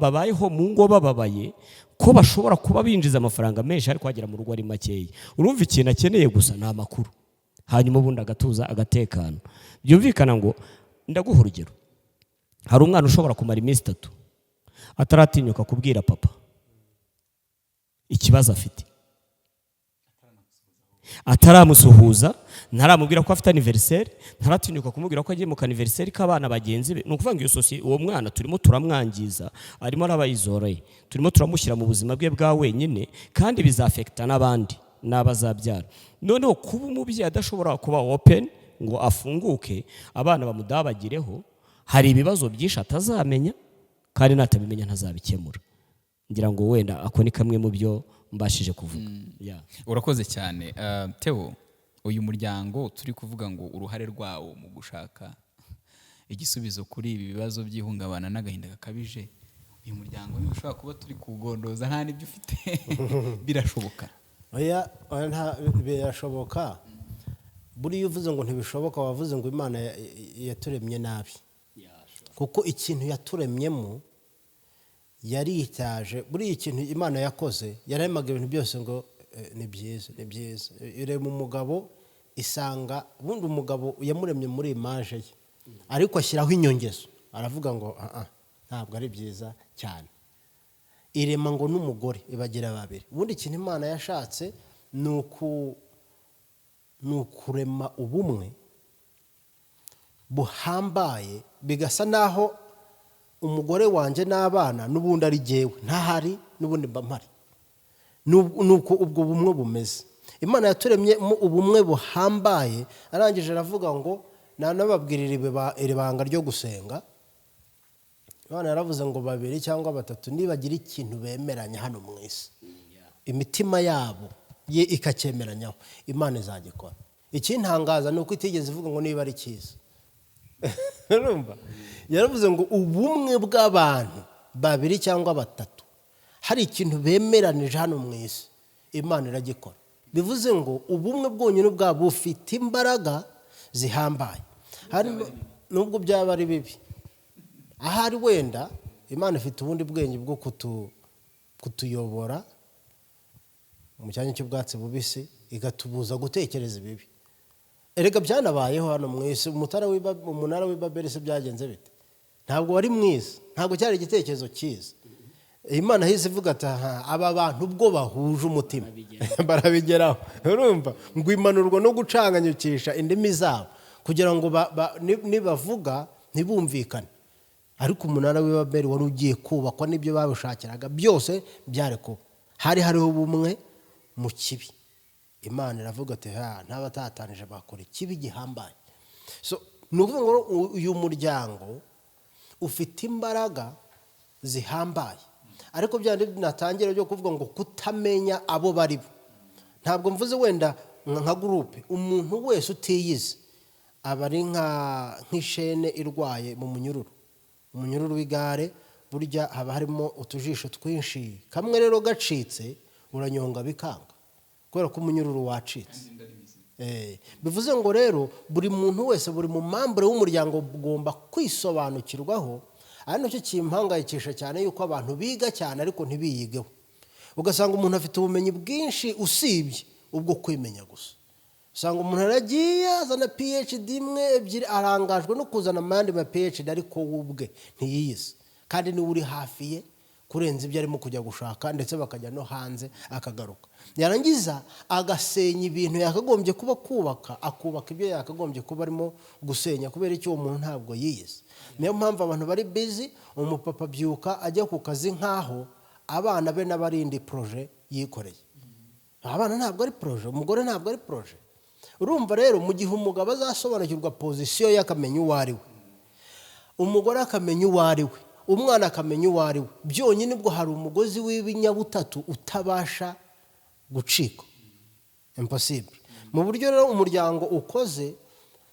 babayeho mu ngo bababaye, ko bashobora kuba binjiza amafaranga menshi ariko agera mu rugo ari makeya. Urumva, ikintu akeneye gusa ni amakuru, hanyuma ubundi agatuza, agatekana. Byumvikana ngo, ndaguha urugero, hari umwana ushobora kumara iminsi 3 ataratinyuka kubwira papa ikibazo afite, ataramusuhuza, ntaramubwira ko afite anniversaire, ntaratinyuka kumubwira ko agiye mu k'anniversaire k'abana bagenzi be. Ni ukuvuga ngo iyo sosiye, uwo mwana turimo turamwangiza, arimo arabayizoreye, turimo turamushyira mu buzima bwe bwa wenyine, kandi bizaffecta n'abandi n'abazabyara. Noneho kuba umubyeyi adashobora kuba open ngo afunguke, abana bamudabagireho, hari ibibazo byinshi atazamenya, kandi natabimenya ntazabikemura. Ngira ngo wenda ako ni kamwe mu byo mbashije kuvuga. Yeah. Urakoze cyane. Theo, uyu muryango turi kuvuga ngo uruhare rwawo mu gushaka igisubizo kuri ibi bibazo by'ihungabana n'agahinda gakabije, uyu muryango ntushobora kuba turi kuwugondoza nta n'ibyo ufite? Birashoboka? Oya, oya, birashoboka. Buriya uvuze ngo ntibishoboka, wavuze ngo Imana yaturemye nabi, kuko ikintu yaturemyemo yaritaje. Buriya ikintu Imana yakoze, yaremaga ibintu byose ngo ni byiza, ni byiza. Irema umugabo, isanga ubundi umugabo yamuremye muri image ye, ariko ashyiraho inyongezo, aravuga ngo: "Ah, ah, ntabwo ari byiza cyane." Irema ngo n'umugore, ibagira babiri. Ubundi ikintu Imana yashatse ni ukurema ubumwe buhambaye, bigasa naho umugore wanjye n'abana n'ubundi ari jyewe, ntahari n'ubundi mba mpari. Ni uko ubwo bumwe bumeze. Imana yaturemye mu ubumwe buhambaye. Arangije aravuga ngo nanababwirira iri banga ryo gusenga. Imana yaravuze ngo babiri cyangwa batatu nibagira ikintu bemeranya hano mu isi, imitima yabo ye ikacyemeranyaho, Imana izagikora. Ikintangaza ni uko itigeze ivuga ngo niba ari cyiza. Urumva, yaravuze ngo ubumwe bw'abantu babiri cyangwa batatu hari ikintu bemeranije hano mu isi, Imana iragikora. Bivuze ngo ubumwe bwonyine ubwabo bufite imbaraga zihambaye. Harimo nubwo byaba ari bibi, ahari wenda Imana ifite ubundi bwenge bwo kutuyobora mu cyanya cy'ubwatsi bubisi, igatubuza gutekereza ibibi. Erega byanabayeho hano mu isi. Umunara w'i Babeli se byagenze bite? Ntabwo wari mwiza, ntabwo cyari igitekerezo cyiza. Imana yahise ivuga ati: "Aha, aba bantu ubwo bahuje umutima barabigeraho." Urumva ngo imanurwa no gucanganyukisha indimi zabo kugira ngo nibavuga ntibumvikane. Ariko umunara w'i Babeli wari ugiye kubakwa n'ibyo babishakiraga byose byari kuba hari hariho ubumwe mu kibi. Imana iravuga ati: "Ha, ntabatatanije bakora ikibi gihambaye." So ni ukuvuga ngo uyu muryango ufite imbaraga zihambaye, ariko bya bindi natangira byo kuvuga ngo kutamenya abo bari bo, ntabwo mvuze wenda nka groupe. Umuntu wese utiyizi aba ari nk'ishene irwaye mu munyururu, umunyururu w'igare. Burya haba harimo utujisho twinshi, kamwe rero gacitse uranyonga bikanga kubera ko umunyururu wacitse. Bivuze ngo rero buri muntu wese, buri mu membre w'umuryango ugomba kwisobanukirwaho. Ari nacyo kimpangayikisha cyane yuko abantu biga cyane ariko ntibiyigeho. Ugasanga umuntu afite ubumenyi bwinshi usibye ubwo kwimenya gusa. Usanga umuntu aragiye azana PhD imwe, ebyiri, arangajwe no kuzana amandi ma PhD, ariko we ubwe ntiyiyizi, kandi niwe uri hafi ye kurenza ibyo arimo kujya gushaka, ndetse bakajya no hanze akagaruka, yarangiza agasenya ibintu yakagombye kuba kubaka, akubaka ibyo yakagombye kuba arimo gusenya. Kubera icyo? Uwo muntu ntabwo yiyizi. Niyo mpamvu abantu bari busy. Umupapa abyuka ajya ku kazi nk'aho abana be n'abarindi projet yikoreye. Abana ntabwo ari projet, umugore ntabwo ari projet. Urumva rero, mu gihe umugabo azasobanukirwa position ye, akamenya uwo ari we, umugore akamenya uwo ari we, umwana akamenya uwo ari we, byonyine ubwo hari umugozi w'ibinyabutatu utabasha gucika, impossible. Mu buryo rero umuryango ukoze,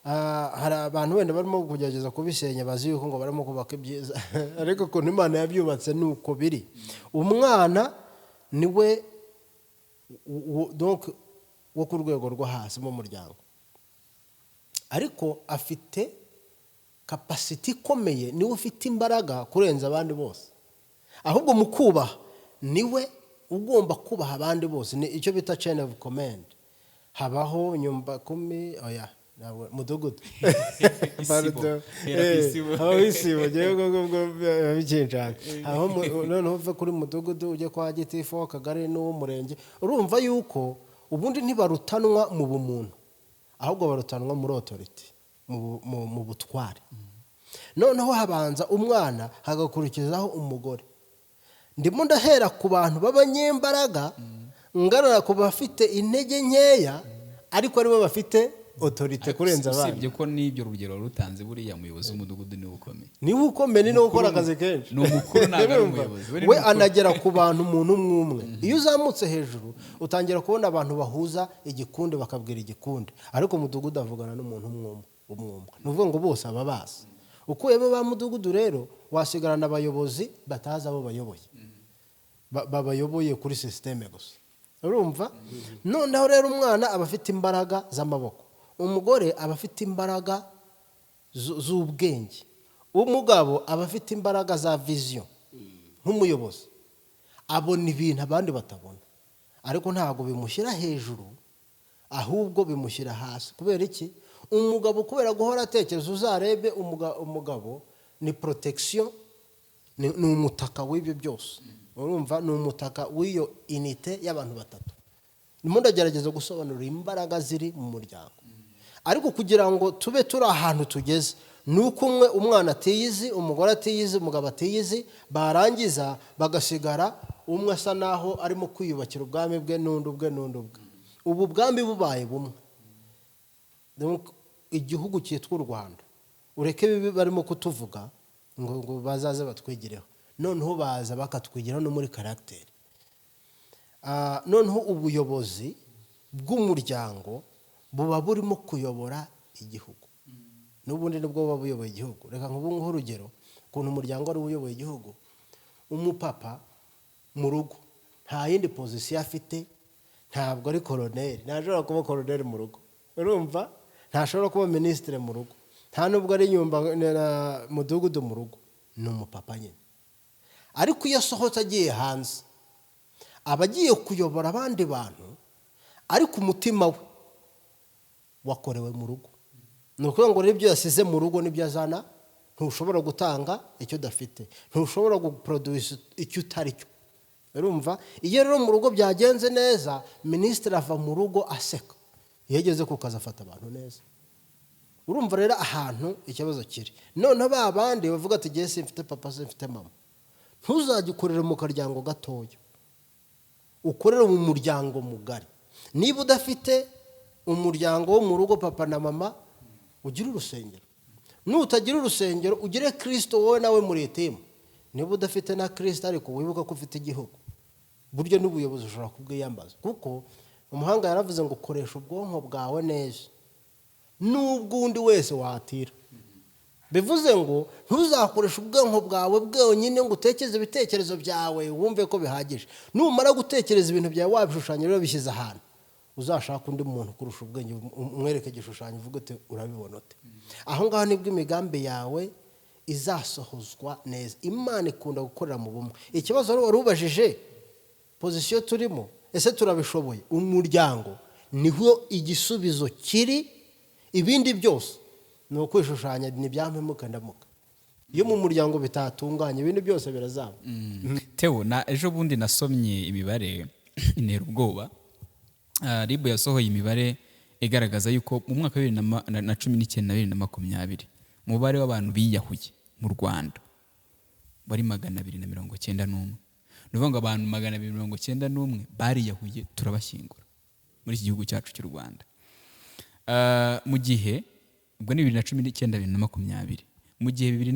hari abantu wenda barimo kugerageza kubisenya, bazi yuko ngo barimo kubaka ibyiza, ariko ukuntu Imana yabyubatse ni uko biri. Umwana niwe donc wo ku rwego rwo hasi mu muryango, ariko afite capacité ikomeye, niwe ufite imbaraga kurenza abandi bose. Ahubwo mu kubaha niwe ugomba kubaha abandi bose. Ni icyo bita chain of command. Habaho nyumba kumi, oya, ntabwo mudugudu. Isibo. Pardon. Hera ku isibo. Habaho isibo, ngewe ubwo ngubwo biba bikinjanga. Habaho noneho uve kuri mudugudu ujye kwa gitifu w'akagari n'uw'umurenge. Urumva yuko ubundi ntibarutanwa mu bumuntu, ahubwo barutanwa muri autorité, mu butware. Noneho habanza umwana, hagakurikizaho umugore. Ndimo ndahera ku bantu b'abanyembaraga ngarara ku bafite intege nkeya, ariko aribo bafite autorité kurenza abandi. Usibye ko n'ibyo rugero rutanze, buriya muyobozi w'umudugudu niwe ukomeye. Niwe ukomeye, ni nawe ukora akazi kenshi. Ni umukuru, ntabwo ari Urumva? umuyobozi. We ni We mukuru. anagera ku bantu umuntu umwe umwe. Iyo uzamutse hejuru utangira kubona abantu bahuza igikundi, bakabwira igikundi, ariko umudugudu avugana n'umuntu umwe umwe umwe umwe. Ni ukuvuga ngo bose aba bazi. Ukuyemo ba mudugudu rero, wasigarana abayobozi batazi abo bayoboye, babayoboye kuri système gusa. Urumva noneho rero umwana aba afite imbaraga z'amaboko, umugore aba afite imbaraga z'ubwenge, umugabo aba afite imbaraga za vision nk'umuyobozi, abona ibintu abandi batabona, ariko ntabwo bimushyira hejuru, ahubwo bimushyira hasi. Kubera iki? Umugabo kubera guhora atekereza. Uzarebe umugabo ni protection, ni umutaka w'ibyo byose. Urumva, ni umutaka w'iyo unité y'abantu batatu. Ndimo ndagerageza gusobanura imbaraga ziri mu muryango, ariko kugira ngo tube turi ahantu tugeze ni uko umwe, umwana atiyizi, umugore atiyizi, umugabo atiyizi, barangiza bagasigara. Umwe asa naho arimo kwiyubakira ubwami bwe, n'undi ubwe, n'undi ubwe. Ubu bwami bubaye bumwe. Donc, igihugu cyitwa u Rwanda, ureke bibi barimo kutuvuga ngo bazaze batwigireho, noneho baza bakatwigiraho no muri caractère. Noneho ubuyobozi bw'umuryango buba burimo kuyobora igihugu, n'ubundi nibwo buba buyoboye igihugu. Reka nkubu nguhe urugero ukuntu umuryango wari uyoboye igihugu. Umupapa mu rugo nta yindi position afite, ntabwo ari koroneri, ntashobora kuba koroneri mu rugo, urumva, ntashobora kuba minisitiri mu rugo, nta nubwo ari nyumba na mudugudu mu rugo, ni umupapa nyine. Ariko iyo asohotse agiye hanze, aba agiye kuyobora abandi bantu, ariko umutima we wakorewe mu rugo. Ni ukuvuga ngo n'ibyo yasize mu rugo nibyo azana. Ntushobora gutanga icyo udafite, ntushobora guproduce icyo utari cyo, urumva. Iyo rero mu rugo byagenze neza, minisitiri ava mu rugo aseka, iyo ageze ku kazi afata abantu neza. Urumva rero ahantu ikibazo kiri. Noneho ba bandi bavuga ati: "Jye simfite papa, simfite mama." Ntuzajye ukorera mu karyango gatoya, ukorere mu muryango mugari. Niba udafite umuryango wo mu rugo, papa na mama, ugire urusengero. Nutagira urusengero, ugire Kirisito, wowe nawe muri team. Niba udafite na Kirisito, ariko wibuka ko ufite igihugu, buryo n'ubuyobozi ushobora kubwiyambaza, kuko umuhanga yaravuze ngo: "Koresha ubwonko bwawe neza n'ubwo undi wese watira." Bivuze ngo ntuzakoreshe ubwonko bwawe bwonyine ngo utekereze ibitekerezo byawe wumve ko bihagije. Numara gutekereza ibintu byawe, wabishushanya rero, bishyize ahantu, uzashaka undi muntu kurusha ubwenge, umwereke igishushanyo, uvuge uti: "Urabibona ute?" Aho ngaho nibwo imigambi yawe izasohozwa neza. Imana ikunda gukorera mu bumwe. Ikibazo wari ubajije, position turimo, ese turabishoboye? Umuryango niho igisubizo kiri. Ibindi byose ni ukwishushanya, ni ibya ndamuka. Iyo mu muryango bitatunganye, ibindi byose birazamba. Teo, na ejo bundi nasomye imibare intera ubwoba. RIB yasohoye imibare igaragaza yuko mu mwaka wa 2019 na 2020, umubare w'abantu biyahuye mu Rwanda wari 291. Ni ukuvuga ngo abantu 291 bariyahuye, turabashyingura muri iki gihugu cyacu cy'u Rwanda. Mu gihe ubwo ni 2019, 2020, mu gihe 2020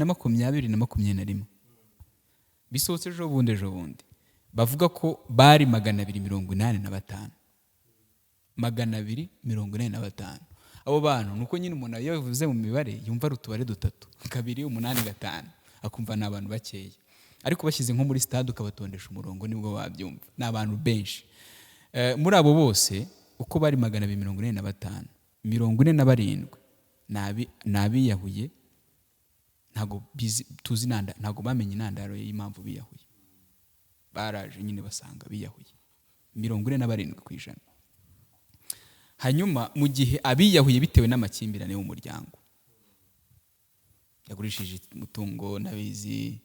na 21 bisohotse ejo bundi, ejo bundi bavuga ko bari 285, 285. Abo bantu ni uko nyine umuntu iyo bivuze mu mibare yumva ari utubare dutatu, kabiri, umunani, gatanu, akumva ni abantu bakeya. Ariko bashyize nko muri stade ukabatondesha umurongo, nibwo babyumva, ni abantu benshi. Muri abo bose uko bari 285, 47 ni abiyahuye. Ntabwo tuzi ntabwo bamenye intandaro y'impamvu biyahuye, baraje nyine basanga biyahuye, 47%. Hanyuma mu gihe abiyahuye bitewe n'amakimbirane yo mu muryango, yagurishije umutungo nabizi,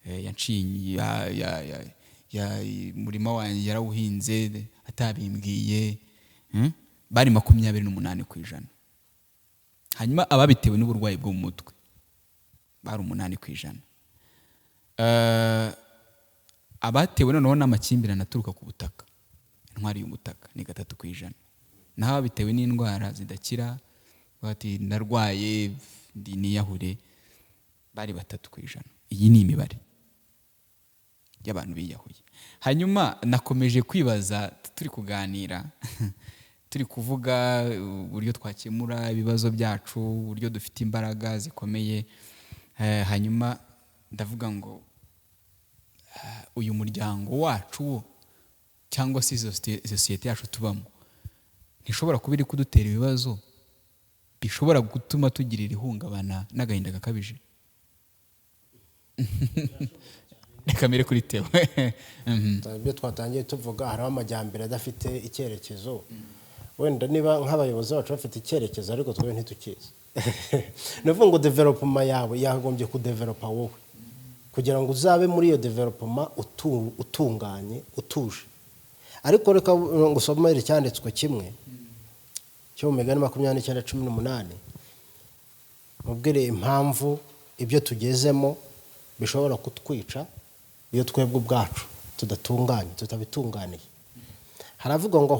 yanciye umurima wanjye, yarawuhinze atabimbwiye, Bari 28%. Hanyuma ababitewe n'uburwayi bwo mu mutwe bari 8%. Abatewe noneho n'amakimbirane aturuka ku butaka, intwari y'ubutaka, ni 3%. Naho ababitewe n'indwara zidakira, bati: "Ndarwaye, ndi niyahure", bari 3%. Iyi ni imibare y'abantu biyahuye. Hanyuma nakomeje kwibaza, turi kuganira, turi kuvuga uburyo twakemura ibibazo byacu, uburyo dufite imbaraga zikomeye. Hanyuma ndavuga ngo uyu muryango wacu wo, cyangwa se sosiyete yacu tubamo, ntishobora kuba iri kudutera ibibazo bishobora gutuma tugirira ihungabana n'agahinda gakabije. Reka mbere kuri Teo. Ibyo twatangiye tuvuga, hariho amajyambere adafite icyerekezo. Wenda niba nk'abayobozi bacu bafite icyerekezo, ariko twe ntitukizi. Ni ukuvuga ngo développement yawe yagombye kudevelopa wowe kugira ngo uzabe muri iyo développement utunganye, utuje. Ariko reka ngo usomere icyanditswe kimwe cyo mu Migani 29:18, mubwire impamvu ibyo tugezemo bishobora kutwica iyo twebwe ubwacu. Tudatunganye, tutabitunganiye. Haravuga ngo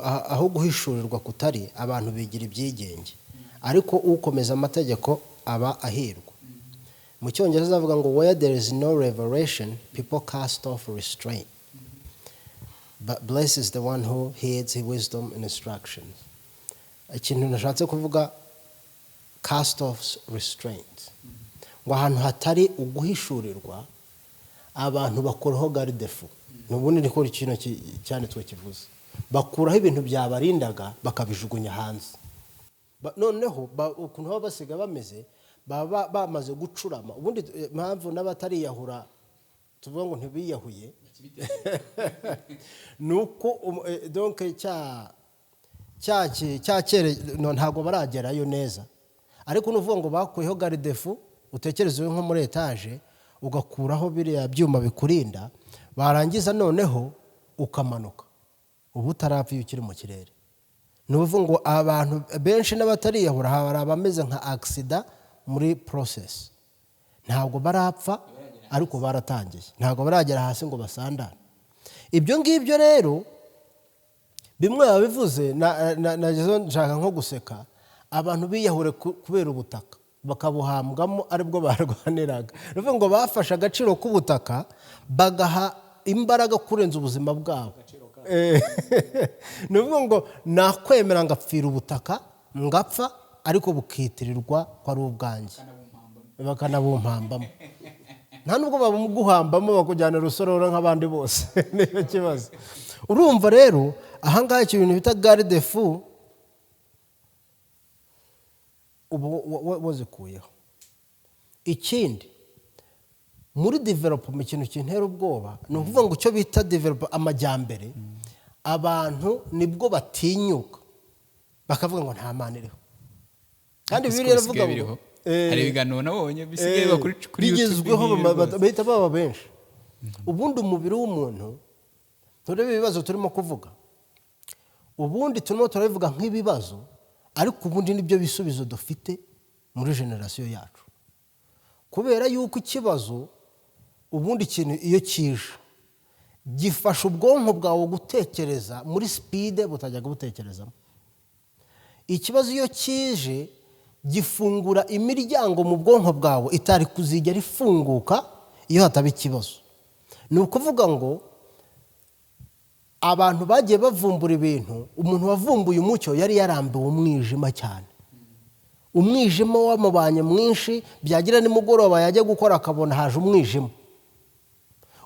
aho guhishurirwa kutari, abantu bigira ibyigenge, ariko ukomeza amategeko aba ahirwa. Mu Cyongereza avuga ngo: "Where there is no revelation, people cast off restraint, but blessed is the one who heeds wisdom and instructions." Ikintu nashatse kuvuga, cast off restraint, ngo ahantu hatari uguhishurirwa abantu bakuraho garde-fou. N'ubundi niko kino cyanditswe kivuze, bakuraho ibintu byabarindaga, bakabijugunya hanze. Noneho ukuntu baba basiga bameze, baba bamaze gucurama. Ubundi impamvu n'abatariyahura tuvuga ngo ntibiyahuye ni uko donc cya no, ntabwo baragerayo neza. Ariko nuvuga ngo bakuyeho garde-fou, utekereze uri nko muri etaje, ugakuraho biriya byuma bikurinda, barangiza noneho ukamanuka, uba utarapfa iyo ukiri mu kirere. Ni ukuvuga ngo abantu benshi n'abatariyahura, hari abameze nka accident muri process, ntabwo barapfa ariko baratangiye, ntabwo baragera hasi ngo basandane. Ibyo ngibyo rero bimwe babivuze nagezeho nshaka nko guseka. Abantu biyahure kubera ubutaka, bakabuhambwamo, aribwo barwaniraga. Ni ukuvuga ngo bafashe agaciro k'ubutaka bagaha imbaraga kurenza ubuzima bwabo. Ni ukuvuga ngo nakwemera ngapfira ubutaka, ngapfa, ariko bukitirirwa ko ari ubwanjye, bakanabumpambamo. Nta nubwo babuguhambamo, bakujyana Rusororo nk'abandi bose, niyo kibazo. Urumva rero ahangaha ikintu bita garde-fou ubu wazikuyeho. Ikindi, muri development, ikintu kintera ubwoba ni ukuvuga ngo icyo bita develop, amajyambere, abantu nibwo batinyuka bakavuga ngo nta Mana iriho, kandi Ariko Bibiliya siko iravuga bisigaye ngo biriho. Hari ibiganiro nabonye bisigaye biba kuri YouTube. Bigezweho. Nk'ibi rwose. Bahita baba benshi. Ubundi umubiri w'umuntu, turebe ibibazo turimo kuvuga, ubundi turimo turabivuga nk'ibibazo, ariko ubundi nibyo bisubizo dufite muri generation yacu, kubera yuko ikibazo, ubundi ikintu iyo kije gifasha ubwonko bwawe gutekereza muri speed butajyaga butekerezamo. Ikibazo iyo kije gifungura imiryango mu bwonko bwawe itari kuzigera ifunguka iyo hataba ikibazo. Ni ukuvuga ngo abantu bagiye bavumbura ibintu, umuntu wavumbuye umucyo yari yarambiwe umwijima cyane, umwijima wamubanye mwinshi, byagira nimugoroba yajya gukora akabona haje umwijima.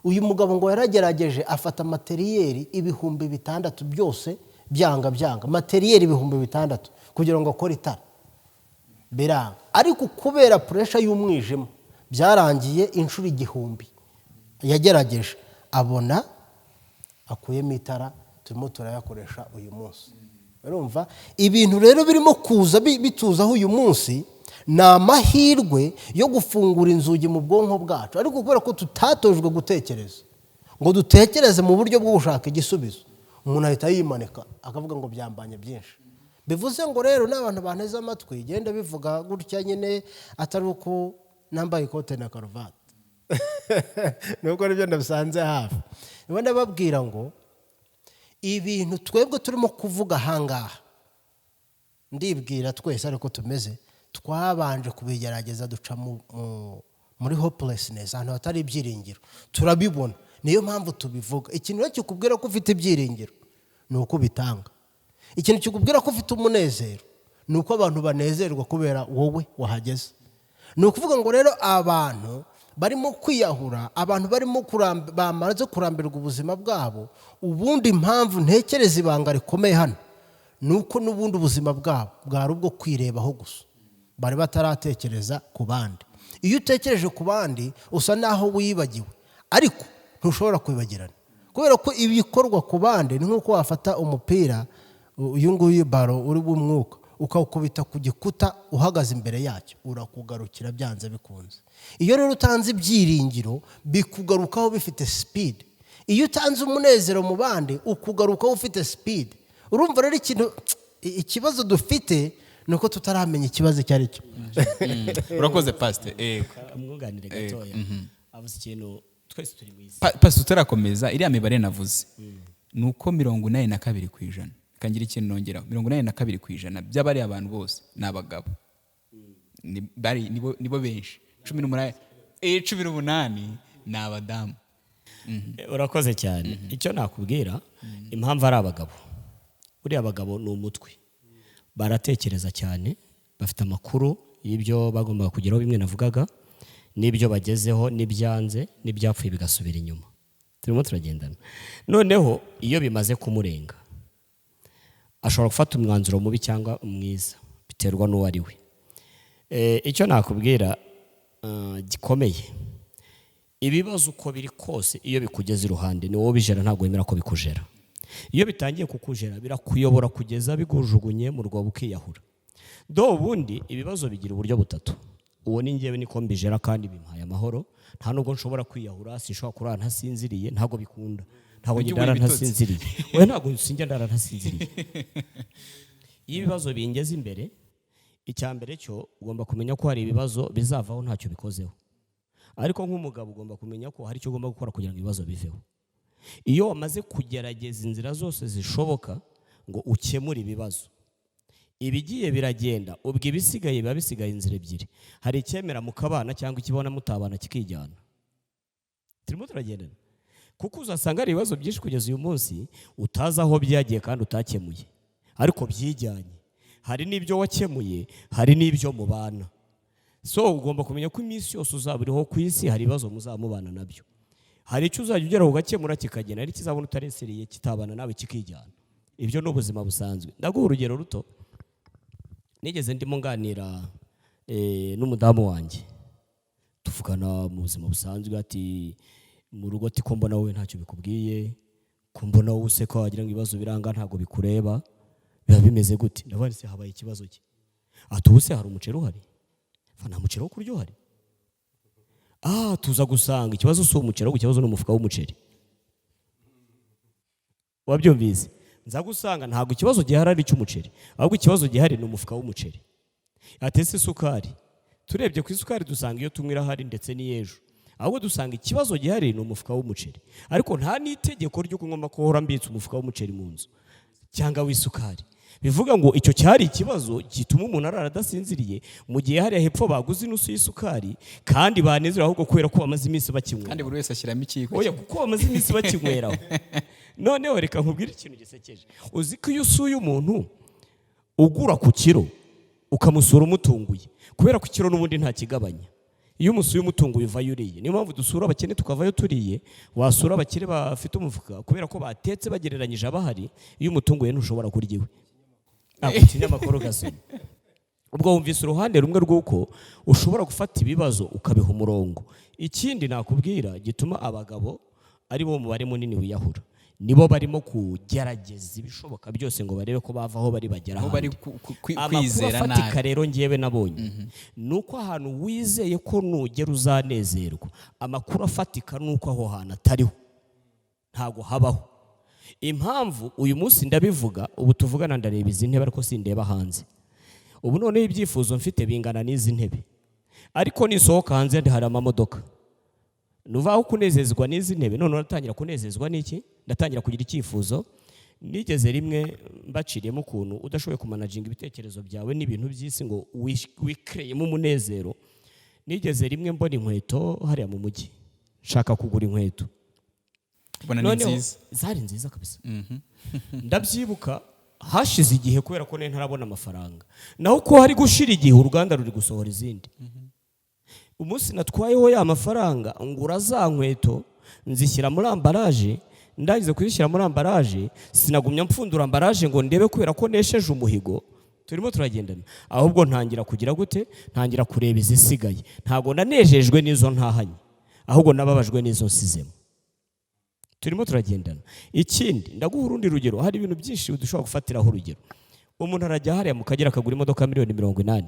Uyu mugabo ngo yaragerageje afata matériel 6000, byose byanga byanga, matériel 6000 kugira ngo akore itara, biranga. Ariko kubera pressure y'umwijima, byarangiye inshuro 1000 yagerageje abona akuyemo itara turimo turayakoresha uyu munsi. Urumva ibintu rero birimo kuza bituzaho uyu munsi ni amahirwe yo gufungura inzugi mu bwonko bwacu, ariko kubera ko tutatojwe gutekereza ngo dutekereze mu buryo bwo gushaka igisubizo, umuntu ahita yimanika akavuga ngo byambanye byinshi. Bivuze ngo rero n'abantu banteze amatwi, genda bivuga gutya nyine, atari uko nambaye ikote na karuvati, nubwo aribyo ndabisanze hafi. Niba ndababwira ngo ibintu twebwe turimo kuvuga ahangaha, ndibwira twese ariko tumeze, twabanje kubigerageza, duca muri hopelessness, ahantu hatari ibyiringiro, turabibona, niyo mpamvu tubivuga. Ikintu rero kikubwira ko ufite ibyiringiro ni uko ubitanga. Ikintu kikubwira ko ufite umunezero ni uko abantu banezerwa kubera wowe wahageze. Ni ukuvuga ngo rero abantu barimo kwiyahura, abantu barimo bamaze kurambirwa ubuzima bwabo, ubundi impamvu ntekereza ibanga rikomeye hano ni uko n'ubundi ubuzima bwabo bwari ubwo kwirebaho gusa, bari bataratekereza ku bandi. Iyo utekereje ku bandi usa naho wibagiwe, ariko ntushobora kwibagirana, kubera ko ibikorwa ku bandi ni nk'uko wafata umupira uyu nguyu, ballon uri bw'umwuka, ukawukubita ku gikuta uhagaze imbere yacyo, urakugarukira byanze bikunze. Iyo rero utanze ibyiringiro bikugarukaho bifite speed. Iyo utanze umunezero mu bandi ukugarukaho ufite speed. Urumva rero ikibazo dufite ni uko tutaramenya ikibazo icyo ari cyo. Urakoze, pasite. Yego. Umwunganire gatoya, avuze ikintu. Twese turi mu isi. Pasi, utarakomeza, iriya mibare navuze ni uko 82%, kangira ikintu nongeraho, 82% by'abari abantu bose ni abagabo. Nibo benshi, 18, 18 ni abadamu. Urakoze cyane. Icyo nakubwira, impamvu ari abagabo, buriya abagabo ni umutwe, baratekereza cyane, bafite amakuru y'ibyo bagombaga kugeraho, bimwe navugaga, n'ibyo bagezeho, n'ibyanze, n'ibyapfuye bigasubira inyuma. Turimo turagendana. Noneho iyo bimaze kumurenga, ashobora gufata umwanzuro mubi cyangwa mwiza, biterwa n'uwo ari we. Icyo nakubwira gikomeye, ibibazo uko biri kose, iyo bikugeze iruhande ni wowe ubijera, ntabwo wemera ko bikujera. Iyo bitangiye kukujera, birakuyobora kugeza bigujugunye mu rwobo ukiyahura. Do ubundi ibibazo bigira uburyo butatu. Uwo ni njyewe, niko mbijera kandi bimpaye amahoro. Nta nubwo nshobora kwiyahura, sinshobora kurara ntasinziriye, ntabwo bikunda, ntabwo Ujya ndara ubura ibitotsi. ntasinziriye. Oya, ntabwo sinjya ndara ntasinziriye. Iyo ibibazo bingeze imbere, icya mbere cyo ugomba kumenya ko hari ibibazo bizavaho ntacyo bikozeho, ariko nk'umugabo ugomba kumenya ko hari icyo ugomba gukora kugira ngo ibibazo biveho. Iyo wamaze kugerageza inzira zose zishoboka ngo ukemure ibibazo, ibigiye biragenda, ubwo ibisigaye biba bisigaye inzira ebyiri: hari icyemera mukabana, cyangwa ikibona mutabana kikijyana. Turimo turagendana? Kuko uzasanga hari ibibazo byinshi kugeza uyu munsi utazi aho byagiye kandi utakemuye, ariko byijyanye. Hari n'ibyo wakemuye, hari n'ibyo mubana. So ugomba kumenya ko iminsi yose uzaba uriho ku isi hari ibibazo muzamubana nabyo. Hari icyo uzajya ugeraho ugakemura kikagenda, hari ikizabona utareseriye kitabana nawe kikijyana. Ibyo ni ubuzima busanzwe. Ndaguha urugero ruto. Nigeze ndimo nganira n'umudamu wanjye, tuvugana mu buzima busanzwe, ati mu rugo, ati ko mbona wowe ntacyo bikubwiye, ko mbona wowe useka wagira ngo ibibazo biranga ntabwo bikureba, biba bimeze gute? Ndavuga nti: "Se habaye ikibazo ki?" Ati: "Ubu se hari umuceri uhari?" Fa, nta muceri wo kurya uhari. Tuza gusanga ikibazo si umuceri, ahubwo ikibazo ni umufuka w'umuceri. Wabyumvise? Nza gusanga ntabwo ikibazo gihari ari icy'umuceri, ahubwo ikibazo gihari ni umufuka w'umuceri. Atese isukari, turebye ku isukari dusanga iyo tunywa irahari, ndetse n'iy'ejo, ahubwo dusanga ikibazo gihari ni umufuka w'umuceri. Ariko nta n'itegeko ry'uko ngomba guhora mbitse umufuka w'umuceri mu nzu cyangwa w'isukari. Bivuga ngo icyo cyari ikibazo gituma umuntu arara adasinziriye, mu gihe hariya hepfo baguze inusu y'isukari kandi banezerewe, ahubwo kubera ko bamaze iminsi bakinywera. Kandi buri wese ashyiramo ikiyiko. Oya, kuko bamaze iminsi bakinyweraho. Noneho reka nkubwire ikintu gisekeje. Uzi ko iyo usuye umuntu ugura ku kiro, ukamusura umutunguye, kubera ko ikiro n'ubundi nta kigabanya, iyo umusuye umutunguye uvayo uriye. Niyo mpamvu dusura abakene tukavayo turiye. Wasura abakire bafite umufuka, kubera ko batetse bagereranyije abahari, iyo umutunguye ntushobora kurya iwe. Ku kinyamakuru ugasoma. Ubwo wumvise uruhande rumwe rw'uko ushobora gufata ibibazo ukabiha umurongo. Ikindi nakubwira gituma abagabo ari bo mubare munini wiyahura, nibo barimo kugerageza ibishoboka byose ngo barebe ko bava aho bari bagera aho bari ahandi. Amakuru kwizera afatika nabi. Rero ngewe nabonye ni uko ahantu wizeye ko nugera uzanezerwa, amakuru afatika ni uko aho hantu atariho, ntabwo habaho. Impamvu uyu munsi ndabivuga, ubu tuvugana ndareba izi ntebe ariko sindeba hanze. Ubu noneho ibyifuzo mfite bingana n'izi ntebe, ariko nisohoka hanze hari amamodoka. Nuvaho kunezezwa n'izi ntebe, noneho ndatangira kunezezwa n'iki? Ndatangira kugira icyifuzo. Nigeze rimwe mbaciriyemo ukuntu udashoboye kumanaginga ibitekerezo byawe n'ibintu by'isi ngo wikereyemo umunezero. Nigeze rimwe mbona inkweto hariya mu mujyi, nshaka kugura inkweto. Ubona ni Noneho nziza. Zari nziza kabisa. Ndabyibuka, hashize igihe, kubera ko nari ntarabona amafaranga, naho ko hari gushira igihe uruganda ruri gusohora izindi. Umunsi natwayeho ya mafaranga, ngura za nkweto, nzishyira muri emballage. Ndangiza kuzishyira muri emballage, sinagumya mpfundura emballage ngo ndebe kubera ko nesheje umuhigo. Turimo turagendana? Ahubwo ntangira kugira gute? Ntangira kureba izisigaye. Ntabwo nanejejwe n'izo ntahanye, ahubwo nababajwe n'izo nsizemo. Turimo turagendana? Ikindi, ndaguha urundi rugero. Hari ibintu byinshi dushobora gufatiraho urugero. Umuntu arajya hariya mu Kagera akagura imodoka miliyoni 80.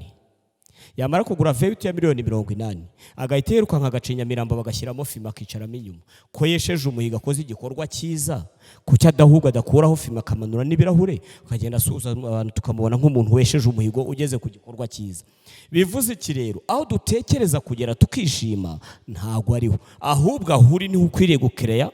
Yamara kugura V8 ya miliyoni 80, agahita yirukanka agaca Nyamirambo, bagashyiramo fumé, akicaramo inyuma. Ko yesheje umuhigo, akoze igikorwa cyiza, kuki adahubwo adakuraho fumé, akamanura n'ibirahure, akagenda asuhuza abantu, tukamubona nk'umuntu wesheje umuhigo, ugeze ku gikorwa cyiza? Bivuze iki rero? Aho dutekereza kugera tukishima ntabwo ariho, ahubwo aho uri niho ukwiriye gukereya,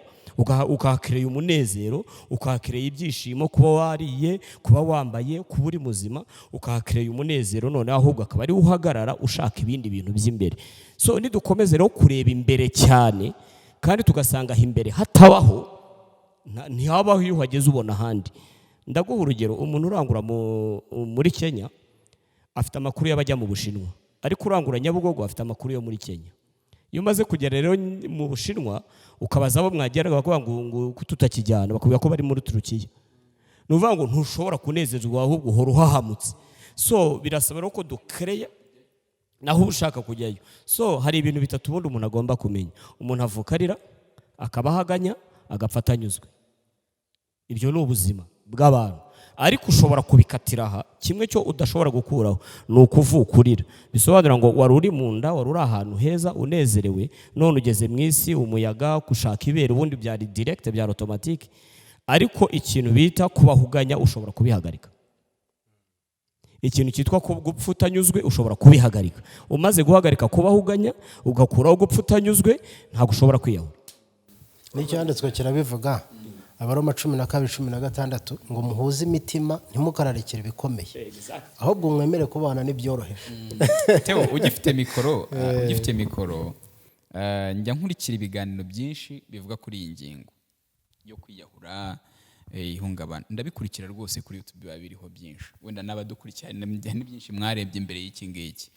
ukahakereya umunezero, ukahakereya ibyishimo, kuba wariye, kuba wambaye, kuba uri muzima, ukahakereya umunezero. Noneho ahubwo akaba ariho uhagarara ushaka ibindi bintu by'imbere. So nidukomeze rero kureba imbere cyane, kandi tugasanga aho imbere hatabaho, ntihabaho. Iyo uhageze ubona ahandi. Ndaguha urugero: umuntu urangura muri Kenya afite amakuru y'abajya mu Bushinwa, ariko urangura Nyabugogo afite amakuru yo muri Kenya. Iyo umaze kugera rero mu Bushinwa, ukabaza abo mwageraga, bakavuga ngo tutakijyana, bakubwira ko bari muri Turukiya. Ni ukuvuga ngo ntushobora kunezezwa, ahubwo uhora uhahamutse. So birasaba rero ko dukereya naho uba ushaka kujyayo. So hari ibintu bitatu ubundi umuntu agomba kumenya: umuntu avuka arira, akabaho aganya, agapfa atanyuzwe. Ibyo ni ubuzima bw'abantu, ariko ushobora kubikatira aha. Kimwe cyo udashobora gukuraho ni ukuvuka urira. Bisobanura ngo wari uri mu nda, wari uri ahantu heza unezerewe, none ugeze mu isi, umuyaga gushaka ibere, ubundi byari direct, byari automatique. Ariko ikintu bita kubahuganya ushobora kubihagarika. Ikintu cyitwa gupfa utanyuzwe ushobora kubihagarika. Umaze guhagarika kubahuganya, ugakuraho gupfa utanyuzwe, ntabwo ushobora kwiyahura. N'icyanditswe kirabivuga, Abaroma 12:16, ngo muhuze imitima, ntimukararikire ibikomeye, ahubwo mwemere kubana n'ibyoroheje. Theo, ugifite mikoro, njya nkurikira ibiganiro byinshi bivuga kuri iyi ngingo yo kwiyahura, ihungabana. Ndabikurikira rwose kuri YouTube, biba biriho byinshi. Wenda n'abadukurikira ni byinshi mwarebye imbere y'iki ngiki.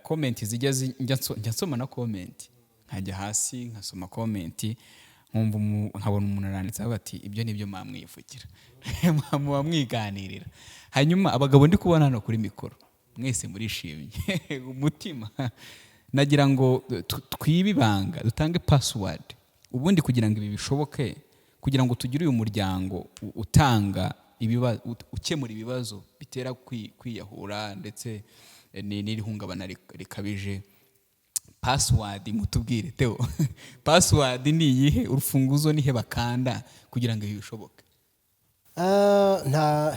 Comment zijya njya nsoma na comment, nkajya hasi nkasoma comment, nkumva nkabona umuntu aranditse avuga ati: "Ibyo nibyo mwamwivugira, muba mwiganirira." Hanyuma abagabo ndi kubona hano kuri mikoro, mwese murishimye umutima. Nagira ngo twibe ibanga, dutange password ubundi kugira ngo ibi bishoboke, kugira ngo tugire uyu muryango utanga ukemura ibibazo bitera kwiyahura ndetse n'iri hungabana rikabije. Password mutubwire. Theo, password ni iyihe? Urufunguzo nihe bakanda kugira ngo ibi bishoboke? Ah,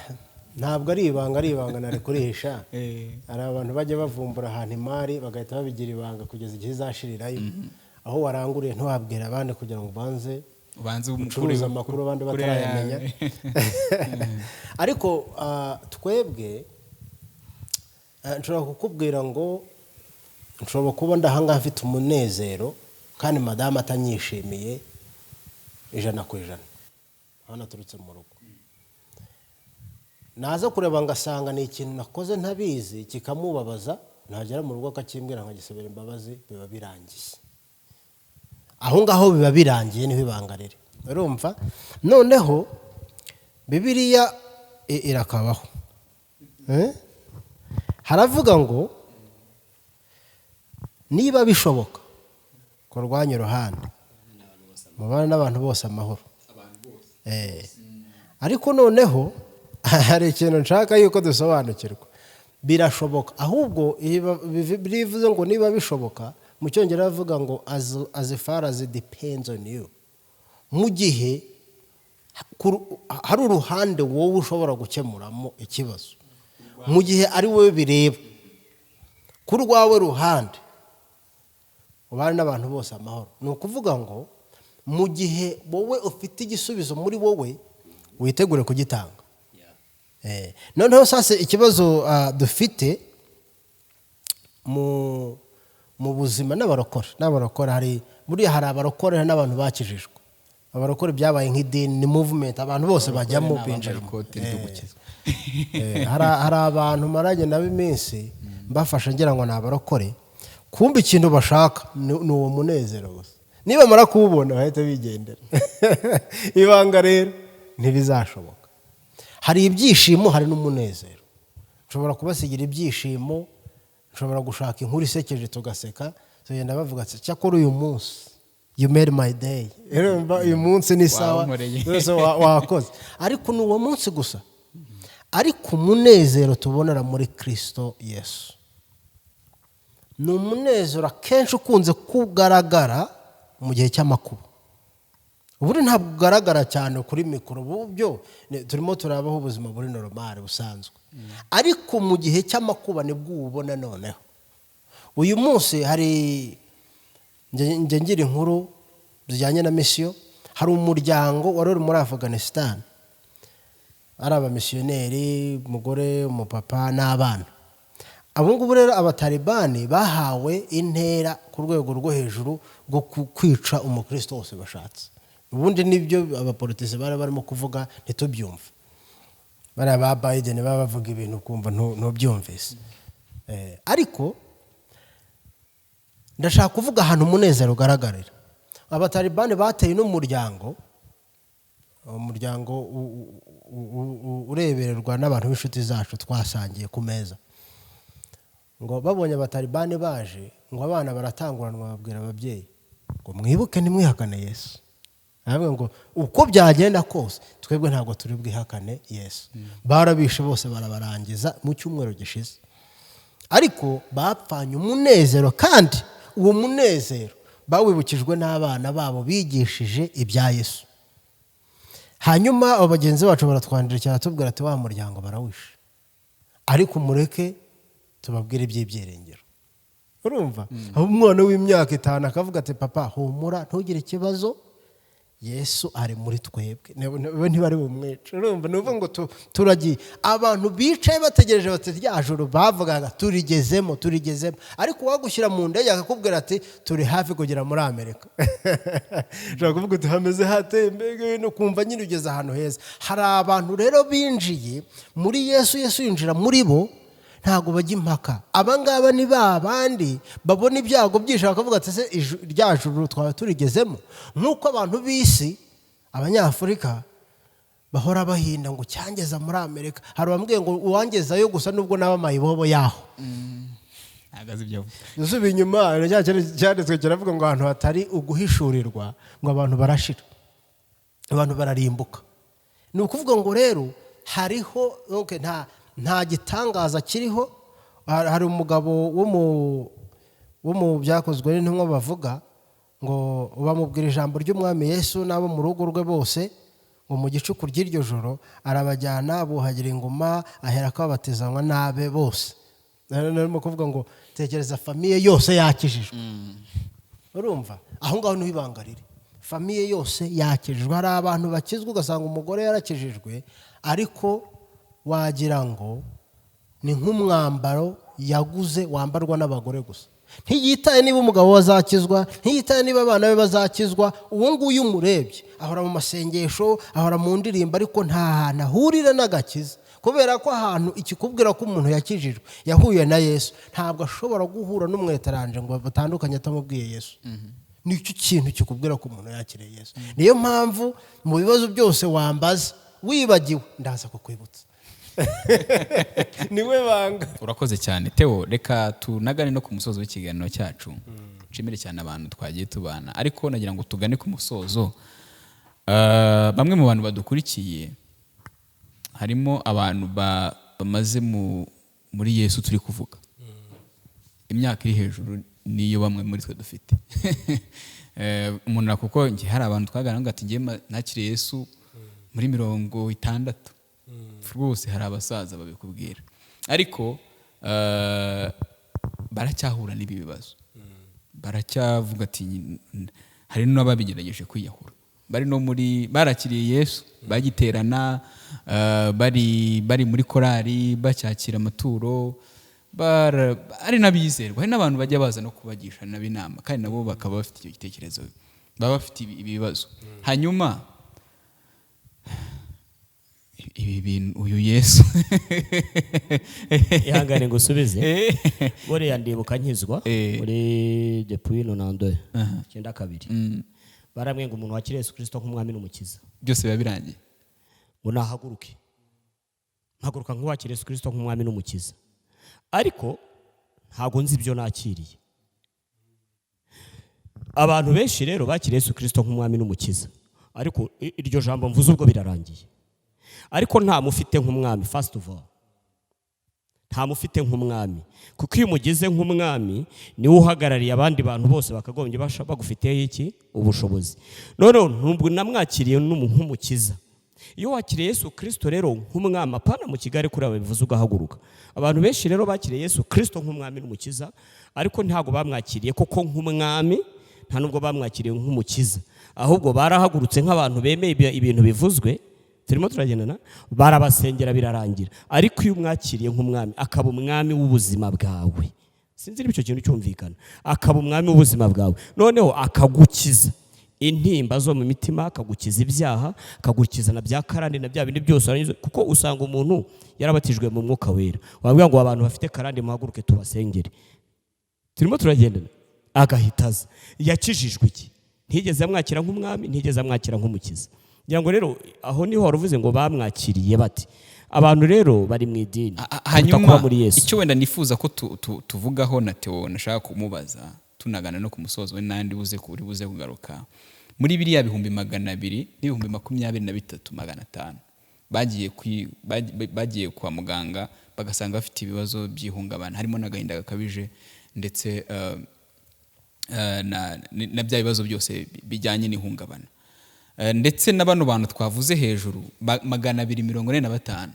ntabwo ari ibanga narikurisha. Hari abantu bajya bavumbura ahantu imari, bagahita babigira ibanga kugeza igihe izashirirayo. Aho waranguriye ntiwabwira abandi kugira ngo ubanze ubanze ucuruza amakuru abandi kure batarayamenya. Yawe. Ariko twebwe, nshobora kukubwira ngo nshobora kuba ndahangaha mfite umunezero kandi madamu atanyishimiye 100%. Aho naturutse mu rugo, naza kureba ngasanga ni ikintu nakoze ntabizi kikamubabaza, nagera mu rugo akakimbwira, nkagisabira imbabazi, biba birangiye aho ngaho, biba birangiye. Niho ibanga riri. Urumva noneho Bibiliya irakabaho. Eh? Haravuga ngo niba bishoboka kurwanya uruhande, mubane n'abantu bose amahoro. Ariko noneho hari ikintu nshaka yuko dusobanukirwa. Birashoboka, ahubwo bivuze ngo niba bishoboka, mu Cyongereza bavuga ngo as far as it depends on you. Mu gihe hari uruhande wowe ushobora gukemuramo ikibazo, mu gihe ari wowe bireba, ku rwawe ruhande, ubane n'abantu bose amahoro. Ni ukuvuga ngo mu gihe wowe ufite igisubizo muri wowe, witegure kugitanga. Noneho sasa ikibazo dufite mu buzima n'abarokore, hari buriya hari abarokore, hari n'abantu bakijijwe. Abarokore byabaye nk'idini, ni movement, abantu bose bajyamo, Ni abambaye binjiramo. ikote ryo gukizwa. Hari abantu maranye nabo iminsi, mbafasha ngira ngo ni abarokore, kumva ikintu bashaka ni uwo munezero gusa. Nibamara kuwubona bahita bigendera. Ibanga rero, ntibizashoboka. Hari ibyishimo, hari n'umunezero. Nshobora kubasigira ibyishimo, nshobora gushaka inkuru isekeje tugaseka, tugenda bavuga ati: "Cyakora uyu munsi you made my day." Urumva, uyu munsi ni sawa. Wankoreye. Rwose wakoze, ariko ni uwo munsi gusa. Ariko umunezero tubonera muri Kirisito Yesu ni umunezero akenshi ukunze kugaragara mu gihe cy'amakuba. Ubundi ntabwo ugaragara cyane kuri mikoro, ubu byo turimo turabaho ubuzima buri normal busanzwe, ariko mu gihe cy'amakuba nibwo uwubona. Noneho uyu munsi hari njye ngira inkuru zijyanye na misiyo. Hari umuryango wari uri muri Afghanistan, ari abamisiyoneri, umugore, umupapa n'abana. Abo ngubu rero Abatalibani bahawe intera ku rwego rwo hejuru rwo kwica umukristo wose bashatse. Ubundi nibyo abapolitisi bari barimo kuvuga ntitubyumve. Bariya ba Biden baba bavuga ibintu ukumva ntubyumvise. Ariko ndashaka kuvuga ahantu umunezero ugaragarira. Abatalibani bateye n'umuryango, umuryango urebererwa n'abantu b'inshuti zacu twasangiye ku meza, ngo babonye Abatalibani baje, ngo abana baratanguranwa babwira ababyeyi ngo mwibuke ntimwihakane Yesu. Aravuga ngo uko byagenda kose twebwe ntabwo turi bwihakane Yesu. Barabishe bose barabarangiza mu cyumweru gishize, ariko bapfanye umunezero, kandi uwo munezero bawibukijwe n'abana babo bigishije ibya Yesu. Hanyuma abo bagenzi bacu baratwandikira baratubwira ati wa muryango barawishe, ariko mureke tubabwire iby'ibyiringiro. Urumva aho umwana w'imyaka 5 akavuga ati papa humura ntugire ikibazo, Yesu ari muri twebwe, we ntibari bumwice. Urumva ni ukuvuga ngo turagiye. Abantu bicaye bategereje bati rya joro bavugaga turigezemo, turigezemo, ariko uwagushyira mu ndege akakubwira ati turi hafi kugera muri Amerika, ushobora kuvuga uti hameze hate mbega, no kumva nyine ugeze ahantu heza. Hari abantu rero binjiye muri Yesu, Yesu yinjira muri bo, ntabwo bajya impaka. Aba ngaba ni ba bandi babona ibyago byinshi bakavuga ati ese rya juru twaba turigezemo. Nk'uko abantu b'isi, Abanyafurika bahora bahinda ngo cyangeza muri Amerika. Hari abambwiye ngo uwangezayo gusa nubwo naba mayibobo yaho. Ntabwo azi ibyo avuga. Usubiye inyuma, cya cyanditswe kiravuga ngo ahantu hatari uguhishurirwa ngo abantu barashira, abantu bararimbuka. Ni ukuvuga ngo rero hariho, okay, nta gitangaza kiriho. Hari umugabo wo mu byakozwe n'intumwa bavuga ngo bamubwira ijambo ry'Umwami Yesu n'abo mu rugo rwe bose, ngo mu gicuku ry'iryo joro arabajyana buhagira inguma, ahera ko babatizanywa n'abe bose. Narimo kuvuga ngo tekereza famille yose yakijijwe. Urumva aho ngaho niho ibanga riri, famille yose yakijijwe. Hari abantu bakizwa ugasanga umugore yarakijijwe, ariko wagira ngo ni nk'umwambaro yaguze wambarwa n'abagore gusa. Ntiyitaye niba umugabo we azakizwa, ntiyitaye niba abana be bazakizwa. Uwo nguyu umurebye ahora mu masengesho, ahora mu ndirimbo, ariko nta hantu ahurira n'agakiza. Kubera ko ahantu ikikubwira ko umuntu yakijijwe yahuye na Yesu, ntabwo ashobora guhura n'umwetaranje ngo batandukanye atamubwiye Yesu. Nicyo kintu kikubwira ko umuntu yakiriye Yesu. Niyo mpamvu mu bibazo byose wambaza wibagiwe ndaza kukwibutsa. Niwe banga. Urakoze cyane Theo, reka tunagane no ku musozo w'ikiganiro cyacu. Nshimire cyane abantu twagiye tubana, ariko nagira ngo tugane ku musozo. Bamwe mu bantu badukurikiye harimo abantu bamaze muri Yesu turi kuvuga imyaka iri hejuru niyo bamwe muri twe dufite. Umuntu kuko njye hari abantu twaganira ngo ati njye nakiriye Yesu muri 60 rwose, hari abasaza babikubwira, ariko baracyahura n'ibi bibazo, baracyavuga ati hari n'ababigerageje kwiyahura, bari no muri barakiriye Yesu bagiterana, bari muri korari bacyakira amaturo, ari n'abizerwa, hari n'abantu bajya baza no kubagisha nabo inama, kandi nabo bakaba bafite icyo gitekerezo, baba bafite ibibazo. Hanyuma ibi bintu uyu Yesu ihangane ngo usubize. Buriya ndibuka nkizwa muri depuis 92 92, baramwe ngo umuntu wakiriye Yesu Kristo nk'umwami n'umukiza byose biba birangiye, ngo nahaguruke. Mpaguruka nk'uwakiriye Yesu Kristo nk'umwami n'umukiza, ariko ntabwo nzi ibyo nakiriye. Abantu benshi rero bakiriye Yesu Kristo nk'umwami n'umukiza, ariko iryo jambo mvuze ubwo birarangiye. Ariko ntamufite nk'umwami. First of all, ntamufite nk'umwami, kuko iyo umugize nk'umwami, niwe uhagarariye abandi bantu bose bakagombye bagufiteho iki? Ubushobozi. Noneho ntabwo namwakiriye nk'umukiza. Iyo wakiriye Yesu Kirisito rero nk'umwami, apana mu Kigali kuri aba bivuze ugahaguruka. Abantu benshi rero bakiriye Yesu Kirisito nk'umwami n'umukiza, ariko ntabwo bamwakiriye koko nk'umwami, nta nubwo bamwakiriye nk'umukiza, ahubwo barahagurutse nk'abantu bemeye ibintu bivuzwe, turimo turagendana, barabasengera, birarangira. Ariko iyo umwakiriye nk'umwami, akaba umwami w'ubuzima bwawe, sinzi niba icyo kintu cyumvikana, akaba umwami w'ubuzima bwawe, noneho akagukiza intimba zo mu mitima, akagukiza ibyaha, akagukiza na bya karande na bya bindi byose warangiza. Kuko usanga umuntu yarabatijwe mu Mwuka Wera, wabwira ngo abantu bafite karande muhaguruke tubasengere, turimo turagendana, agahita aza. Yakijijwe iki? Ntigeze amwakira nk'umwami, ntigeze amwakira nk'umukiza. Ngira ngo rero aho niho wari uvuze ngo bamwakiriye bate. Abantu rero bari mu idini kuruta Hanyuma kuba muri Yesu. Icyo wenda nifuza ko tuvugaho na Theo, nashaka kumubaza tunagana no ku musozo we, n'andi buze uri buze kugaruka muri biriya 200 000 n'ibihumbi 23,500 bagiye kwa muganga bagasanga bafite ibibazo by'ihungabana, harimo n'agahinda gakabije, ndetse na bya bibazo byose bijyanye n'ihungabana. Ndetse na bano bantu twavuze hejuru 245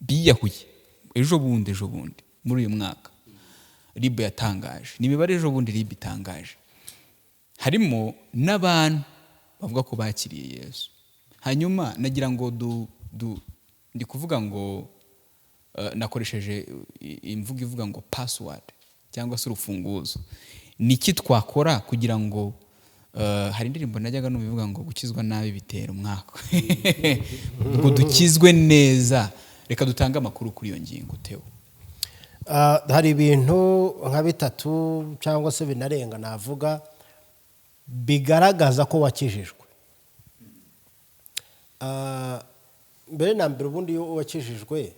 biyahuye ejo bundi muri uyu mwaka RIB yatangaje. Ni imibare ejo bundi RIB itangaje. Harimo n'abantu bavuga ko bakiriye Yesu. Hanyuma nagira ngo ndi kuvuga ngo nakoresheje imvugo ivuga ngo password cyangwa se urufunguzo. Ni iki twakora kugira ngo hari indirimbo najyaga numva ivuga ngo gukizwa nabi bitera umwaka, ngo dukizwe neza. Reka dutange amakuru kuri iyo ngingo, Theo. Hari ibintu nka bitatu cyangwa se binarenga navuga bigaragaza ko wakijijwe. Mbere na mbere, ubundi iyo wakijijwe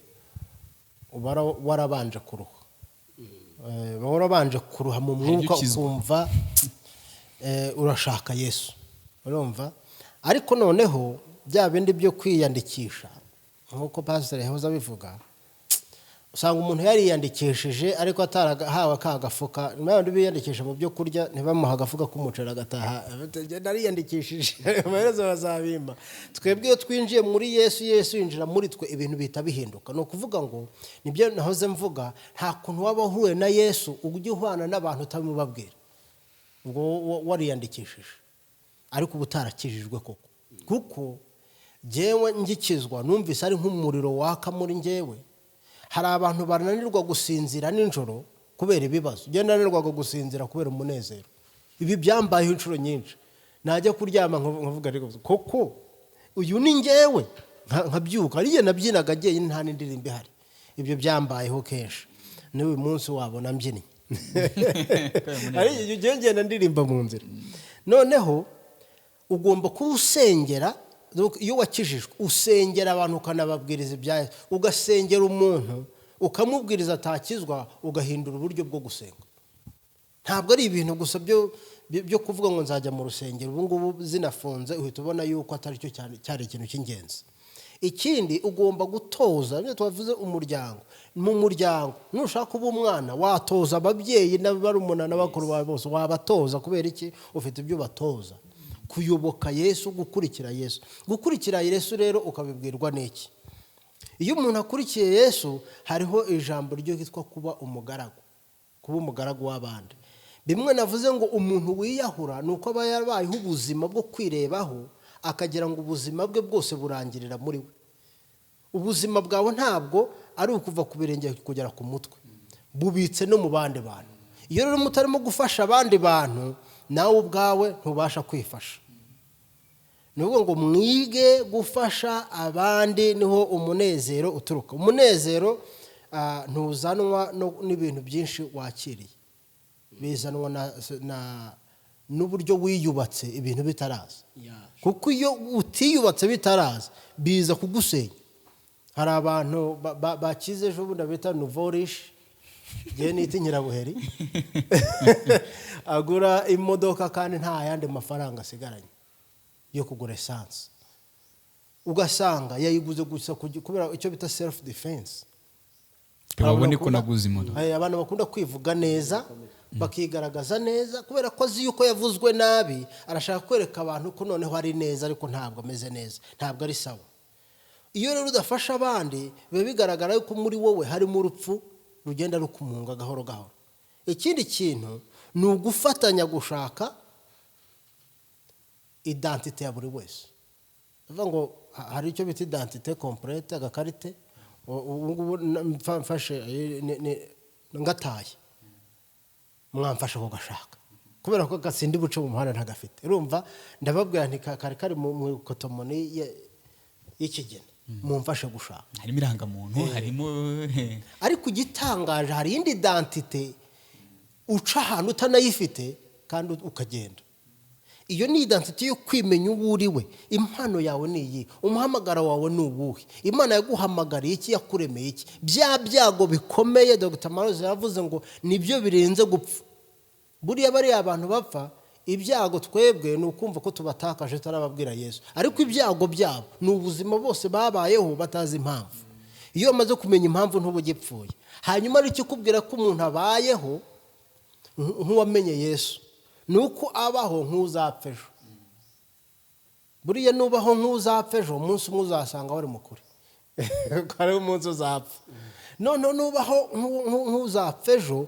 uba warabanje kuruha. Uba warabanje kuruha mu Hari ibyo mwuka, ukizwa. ukumva urashaka Yesu, urumva. Ariko noneho bya bindi byo kwiyandikisha, nk'uko pasiteri yahoze abivuga, usanga umuntu yariyandikishije ariko atarahawe ka gafuka. Nyuma y'abandi biyandikisha mu byo kurya, ntibamuha agafuka k'umuceri, agataha: "Nariyandikishije, amaherezo bazabimpa." Twebwe iyo twinjiye muri Yesu, Yesu yinjira muri twe, ibintu bihita bihinduka. Ni ukuvuga ngo nibyo nahoze mvuga, nta kuntu waba uhuye na Yesu ujya uhwana n'abantu utabimubabwira. Ubwo wariyandikishije ariko uba utarakijijwe koko. Kuko jyewe ngikizwa numvise ari nk'umuriro waka muri njyewe. Hari abantu bananirwa gusinzira nijoro kubera ibibazo, njyewe nanirwaga gusinzira kubera umunezero. Ibi byambayeho inshuro nyinshi. Najya kuryama nkavuga: "Ariko koko uyu ni njyewe?" Nkabyuka ariyo nabyinaga njyenyine, nta n'indirimbo ihari. Ibyo byambayeho kenshi. N'uyu munsi wabona mbyinnye, hari igihe ugiye ngenda ndirimba mu nzira. Noneho ugomba kuba usengera. Donc, iyo wakijijwe usengera abantu, ukanababwiriza ibya Yesu. Ugasengera umuntu, ukamubwiriza, atakizwa, ugahindura uburyo bwo gusenga. Ntabwo ari ibintu gusa byo kuvuga ngo nzajya mu rusengero. Ubu ngubu zinafunze, uhita ubona yuko atari cyo cyane cyari ikintu cy'ingenzi. Ikindi, ugomba gutoza ibyo twavuze, umuryango. Mu muryango, nushaka kuba umwana, watoza ababyeyi n'abarumuna n'abakuru bawe bose, wabatoza. Kubera iki? Ufite ibyo ubatoza: kuyoboka Yesu, gukurikira Yesu. Gukurikira Yesu rero ukabibwirwa n'iki? Iyo umuntu akurikiye Yesu, hariho ijambo ryo ryitwa kuba umugaragu, kuba umugaragu w'abandi. Bimwe navuze ngo umuntu wiyahura ni uko aba yarabayeho ubuzima bwo kwirebaho, akagira ngo ubuzima bwe bwose burangirira muri we. Ubuzima bwawe ntabwo ari ukuva ku birenge kugera ku mutwe, bubitse no mu bandi bantu. Iyo rero mutarimo gufasha abandi bantu, nawe ubwawe ntubasha kwifasha. Ni ukuvuga ngo mwige gufasha abandi, niho umunezero uturuka. Umunezero ntuzanwa n'ibintu byinshi wakiriye, bizanwa n'uburyo wiyubatse ibintu bitaraza. Kuko iyo utiyubatse bitaraza, biza kugusenya. Hari abantu bakize ejo bundi bita nouveau riche, ngewe nita nyirabuheri, agura imodoka kandi nta yandi mafaranga asigaranye yo kugura essence. Ugasanga yayiguze gusa kubera icyo bita self defense. Babone ko naguze imodoka. Abantu bakunda kwivuga neza, bakigaragaza neza, kubera ko azi yuko yavuzwe nabi, arashaka kwereka abantu ko noneho ari neza, ariko ntabwo ameze neza, ntabwo ari sawa. Iyo rero udafasha abandi, biba bigaragara yuko muri wowe harimo urupfu rugenda rukumunga gahoro gahoro. Ikindi kintu ni ugufatanya gushaka identité ya buri wese. Bivuga ngo hari icyo bita identité complète, agakarite. Ubu ngubu mfashe ngataye, mwamfasha kugashaka, kubera ko gatsinda buce mu muhanda ntagafite. Urumva, ndababwira nti kari kari mu kotomoni y'ikigina, mumfashe gushaka. Harimo irangamuntu, harimo Ariko igitangaje, hari iyindi identité uca ahantu utanayifite kandi ukagenda. Iyo ni identité yo kwimenya uwo uri we. Impano yawe ni iyi, umuhamagaro wawe ni uwuhe? Imana yaguhamagariye iki? Yakuremeye iki? Bya byago bikomeye Dr Maroze yavuze ngo nibyo birenze gupfa. Buriya bariya abantu bapfa ibyago, twebwe ni ukumva ko tubatakaje tutarababwira Yesu, ariko ibyago byabo ni ubuzima bose babayeho batazi impamvu. Iyo bamaze kumenya impamvu, ntuba ugipfuye. Hanyuma aricyo ikubwira ko umuntu abayeho nk'uwamenye Yesu ni uko abaho nk'uzapfa ejo. Buriya nubaho nk'uzapfa ejo, umunsi umwe uzasanga wari mukuri ko hariho umunsi uzapfa. Noneho nubaho nk'uzapfa ejo,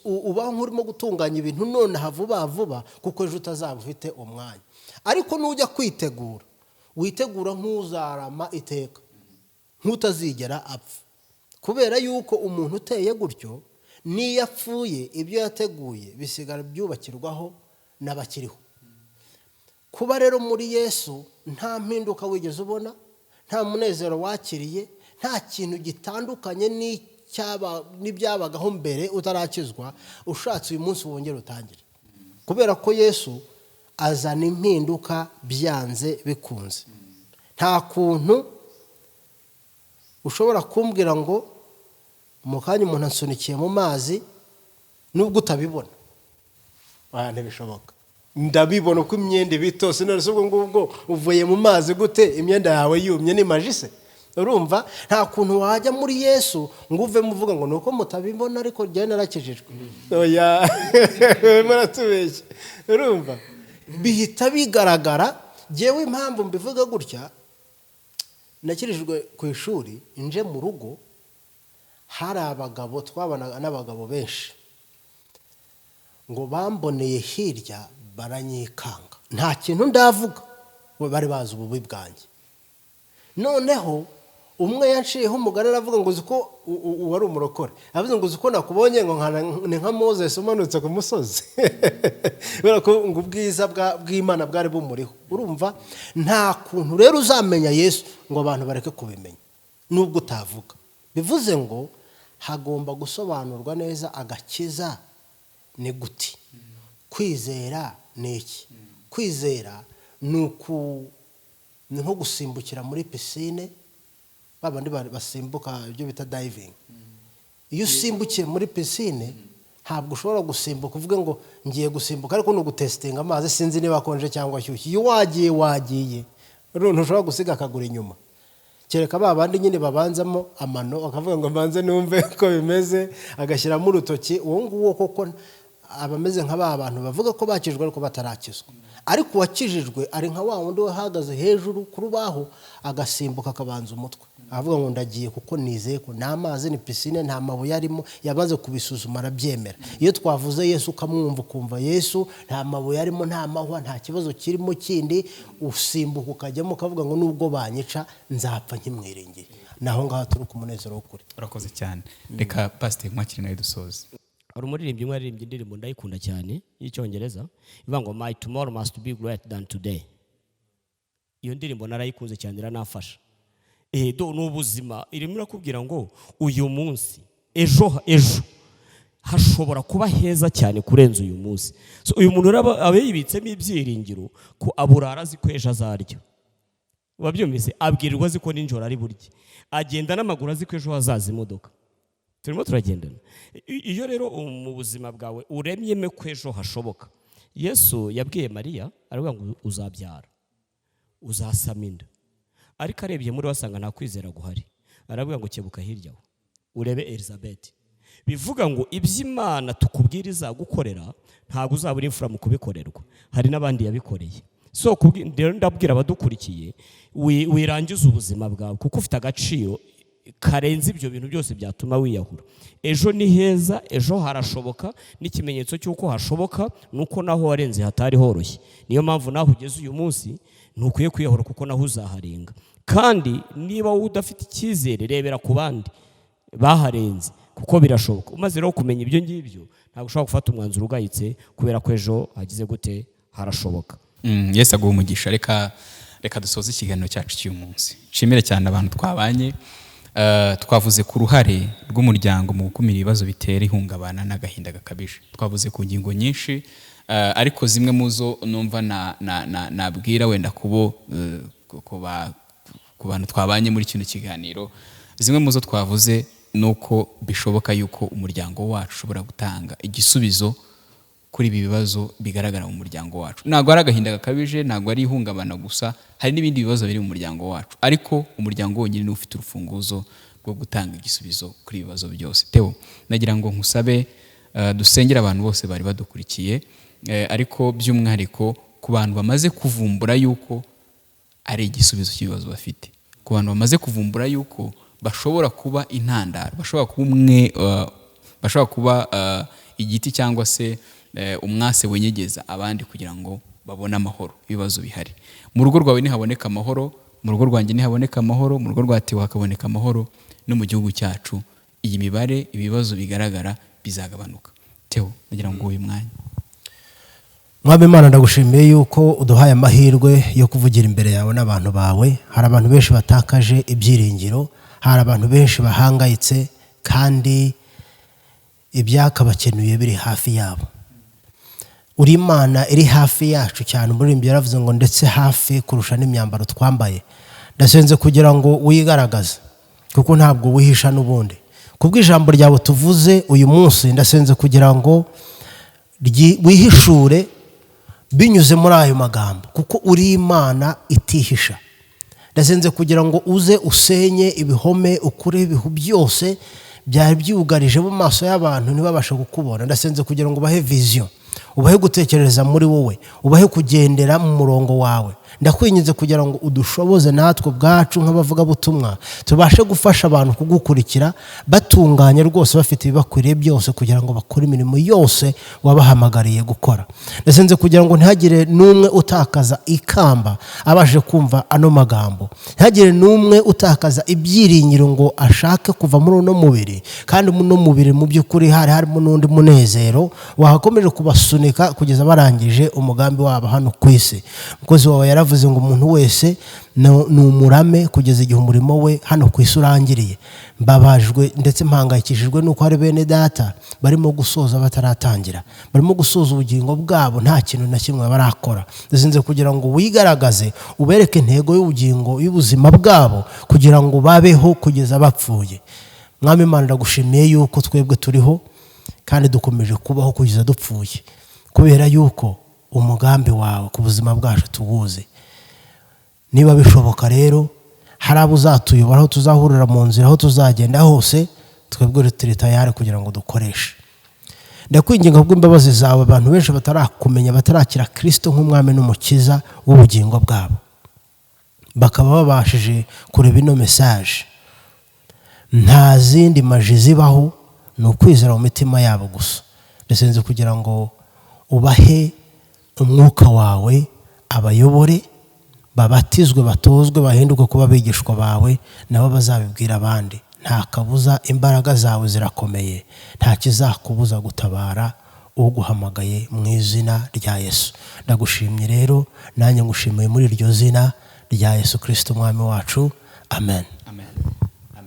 ubaho nk'urimo gutunganya ibintu nonaha vuba vuba, kuko ejo utazaba ufite umwanya. Ariko nujya kwitegura, witegura nk'uzarama iteka, nk'utazigera apfa, kubera yuko umuntu uteye gutyo, n'iyo apfuye, ibyo yateguye bisigara byubakirwaho n'abakiriho. Kuba rero muri Yesu nta mpinduka wigeze ubona, nta munezero wakiriye, nta kintu gitandukanye n'ibyabagaho mbere utarakizwa, ushatse uyu munsi wongere utangire, kubera ko Yesu azana impinduka byanze bikunze. Nta kuntu ushobora kumbwira ngo mu kanya umuntu ansunikiye mu mazi nubwo utabibona. Aya ntibishoboka. Ndabibona uko imyenda iba itose. None se ubwo ngubwo uvuye mu mazi gute imyenda yawe yumye? Ni majise. Urumva, nta kuntu wajya muri Yesu ngo uvemo uvuga ngo ni uko mutabibona, ariko njyewe narakijijwe. Oya, muratubeshya. Urumva, bihita bigaragara. Njyewe impamvu mbivuga gutya, nakirijwe ku ishuri, nje mu rugo hari abagabo, twabanaga n'abagabo benshi, ngo bamboneye hirya baranyikanga, nta kintu ndavuga, bo bari bazi ububi bwanjye. Noneho umwe yanciyeho umugani, aravuga ngo uzi ko uwari umurokore, aravuze ngo uzi ko nakubonye ngo ni nka Moses umanutse ku musozi, kubera ko ngo ubwiza bw'Imana bwari bumuriho. Urumva, nta kuntu rero uzamenya Yesu ngo abantu bareke kubimenya nubwo utavuga. Bivuze ngo hagomba gusobanurwa neza agakiza ni gute, kwizera ni iki. Kwizera ni nko gusimbukira muri piscine, ba bandi basimbuka, ibyo bita diving. Iyo usimbukiye muri piscine, ntabwo ushobora gusimbuka uvuge ngo ngiye gusimbuka ariko ni ugutesitinga amazi, sinzi niba akonje cyangwa ashyushye. Iyo wagiye, wagiye. Rero ntushobora gusiga akaguru inyuma, kereka ba bandi nyine babanzamo amano, akavuga ngo mbanze numve ko bimeze, agashyiramo urutoki. Uwo nguwo koko aba ameze nka ba bantu bavuga ko bakijwe ariko batarakizwa. Ariko uwakijijwe ari nka wa wundi wahagaze hejuru ku rubaho, agasimbuka, akabanza umutwe, avuga ngo ndagiye kuko nizeye ko nta mazi, ni piscine, nta mabuye arimo. Yamaze kubisuzuma, arabyemera. Iyo twavuze Yesu ukamwumva, ukumva Yesu nta mabuye arimo, nta mahwa, nta kibazo kirimo kindi, usimbuka ukajyamo, ukavuga ngo nubwo banyica nzapfa nkimwiringiye. Naho ngaho turuka umunezero w'ukuri. Urakoze cyane. Reka Pasiteri Nkwakire nawe dusoze. Hari umuririmbyi umwe yaririmbye indirimbo ndayikunda cyane y'Icyongereza, ivuga ngo "My tomorrow must be greater than today." Iyo ndirimbo narayikunze cyane, iranafasha. Do ni ubuzima irimo irakubwira ngo uyu munsi, ejo, ejo hashobora kuba heza cyane kurenza uyu munsi. So uyu muntu rero aba yibitsemo ibyiringiro ko aburara azi ko ejo azarya. Wabyumvise? Abwirirwa azi ko nijoro ari burye, agenda n'amaguru azi ko ejo hazaza imodoka. Turimo turagendana. Iyo rero mu buzima bwawe uremyemo ko ejo hashoboka, Yesu yabwiye Mariya, aravuga ngo uzabyara, uzasama inda. Ariko arebye muri we asanga nta kwizera guhari, aravuga ngo kebuka hirya aho urebe Elizabeth. Bivuga ngo iby'Imana tukubwira izagukorera, ntabwo uzaba uri imfura mu kubikorerwa, hari n'abandi yabikoreye. So rero ndabwira abadukurikiye, wirangize ubuzima bwawe kuko ufite agaciro karenze ibyo bintu byose byatuma wiyahura. Ejo ni heza, ejo harashoboka, n'ikimenyetso cy'uko hashoboka ni uko naho warenze hatari horoshye. Niyo mpamvu naho ugeze uyu munsi ntukwiye kwiyahura kuko naho uzaharenga. Kandi niba wowe udafite icyizere, rebera ku bandi baharenze kuko birashoboka. Umaze rero kumenya ibyo ngibyo, ntabwo ushobora gufata umwanzuro ugayitse kubera ko ejo hagize gute, harashoboka. Yesu aguha umugisha. Reka dusoze ikiganiro cyacu cy'uyu munsi. Nshimire cyane abantu twabanye. Twavuze ku ruhare rw'umuryango mu gukumira ibibazo bitera ihungabana n'agahinda gakabije. Twavuze ku ngingo nyinshi, ariko zimwe mu zo numva nabwira wenda kubo ku bantu twabanye muri kino kiganiro, zimwe mu zo twavuze ni uko bishoboka yuko umuryango wacu ushobora gutanga igisubizo kuri ibi bibazo bigaragara mu muryango wacu. Ntabwo ari agahinda gakabije, ntabwo ari ihungabana gusa, hari n'ibindi bibazo biri mu muryango wacu, ariko umuryango wonyine niwo ufite urufunguzo rwo gutanga igisubizo kuri ibi bibazo byose. Theo, nagira ngo nkusabe, dusengere abantu bose bari badukurikiye, ariko by'umwihariko ku bantu bamaze kuvumbura yuko ari igisubizo cy'ibibazo bafite, ku bantu bamaze kuvumbura yuko bashobora kuba intandaro, bashobora kuba umwe, bashobora kuba igiti cyangwa se umwase wenyegeza abandi kugira ngo babone amahoro. Ibibazo bihari mu rugo rwawe nihaboneka amahoro, mu rugo rwanjye nihaboneka amahoro, mu rugo rwa Theo hakaboneka amahoro, no mu gihugu cyacu iyi mibare, ibibazo bigaragara bizagabanuka. Theo, ndagira ngo uyu mwanya. Mwami Imana, ndagushimiye yuko uduhaye amahirwe yo kuvugira imbere yawe n'abantu bawe. Hari abantu benshi batakaje ibyiringiro, hari abantu benshi bahangayitse kandi ibyakabakenuye biri hafi yabo. Uri Imana iri hafi yacu cyane. Umuririmbyi yaravuze ngo ndetse hafi kurusha n'imyambaro twambaye. Ndasenze kugira ngo wigaragaze, kuko ntabwo wihisha n'ubundi. Kubw'ijambo ryawe tuvuze uyu munsi, ndasenze kugira ngo wihishure binyuze muri ayo magambo, kuko uri Imana itihisha. Ndasenze kugira ngo uze usenye ibihome, ukure ibihu byose byari byugarije mu maso y'abantu ntibabashe kukubona. Ndasenze kugira ngo ubahe vision, ubahe gutekereza muri wowe, ubahe kugendera mu murongo wawe. Ndakwinginze kugira ngo udushoboze natwe ubwacu nk'abavugabutumwa, tubashe gufasha abantu kugukurikira batunganye rwose, bafite ibibakwiriye byose kugira ngo bakore imirimo yose wabahamagariye gukora. Ndasenze kugira ngo ntihagire n'umwe utakaza ikamba abashe kumva ano magambo, ntihagire n'umwe utakaza ibyiringiro ngo ashake kuva muri uno mubiri, kandi uno mubiri mu by'ukuri hari harimo n'undi munezero wakomeje kubasunika kugeza barangije umugambi wabo hano ku isi. Umukozi wawe yaravuze ngo umuntu wese ni umurame kugeza igihe umurimo we hano ku isi urangiriye. Mbabajwe ndetse mpangayikishijwe nuko hari bene data barimo gusoza bataratangira, barimo gusoza ubugingo bwabo nta kintu na kimwe barakora. Ndasenze kugira ngo wigaragaze, ubereke intego y'ubugingo y'ubuzima bwabo kugira ngo babeho kugeza bapfuye. Mwami Imana, ndagushimiye yuko twebwe turiho kandi dukomeje kubaho kugeza dupfuye, kubera yuko umugambi wawe ku buzima bwacu tuwuzi. Niba bishoboka rero, hari abo uzatuyobora, aho tuzahurira mu nzira, aho tuzagenda hose, twebwe turi tayari kugira ngo dukoreshe. Ndakwinginga kubw'imbabazi zawe, abantu benshi batarakumenya, batarakira Kristo nk'umwami n'umukiza w'ubugingo bwabo, bakaba babashije kureba ino message. Nta zindi maji zibaho, ni ukwizera mu mitima yabo gusa. Ndasenze kugira ngo ubahe umwuka wawe, abayobore, babatizwe, batozwe, bahinduke kuba abigishwa bawe, nabo bazabibwira abandi. Nta kabuza, imbaraga zawe zirakomeye, nta kizakubuza gutabara uguhamagaye mu izina rya Yesu. Ndagushimye rero, nanjye ngushimiye muri iryo zina rya Yesu Kristo umwami wacu. Amen.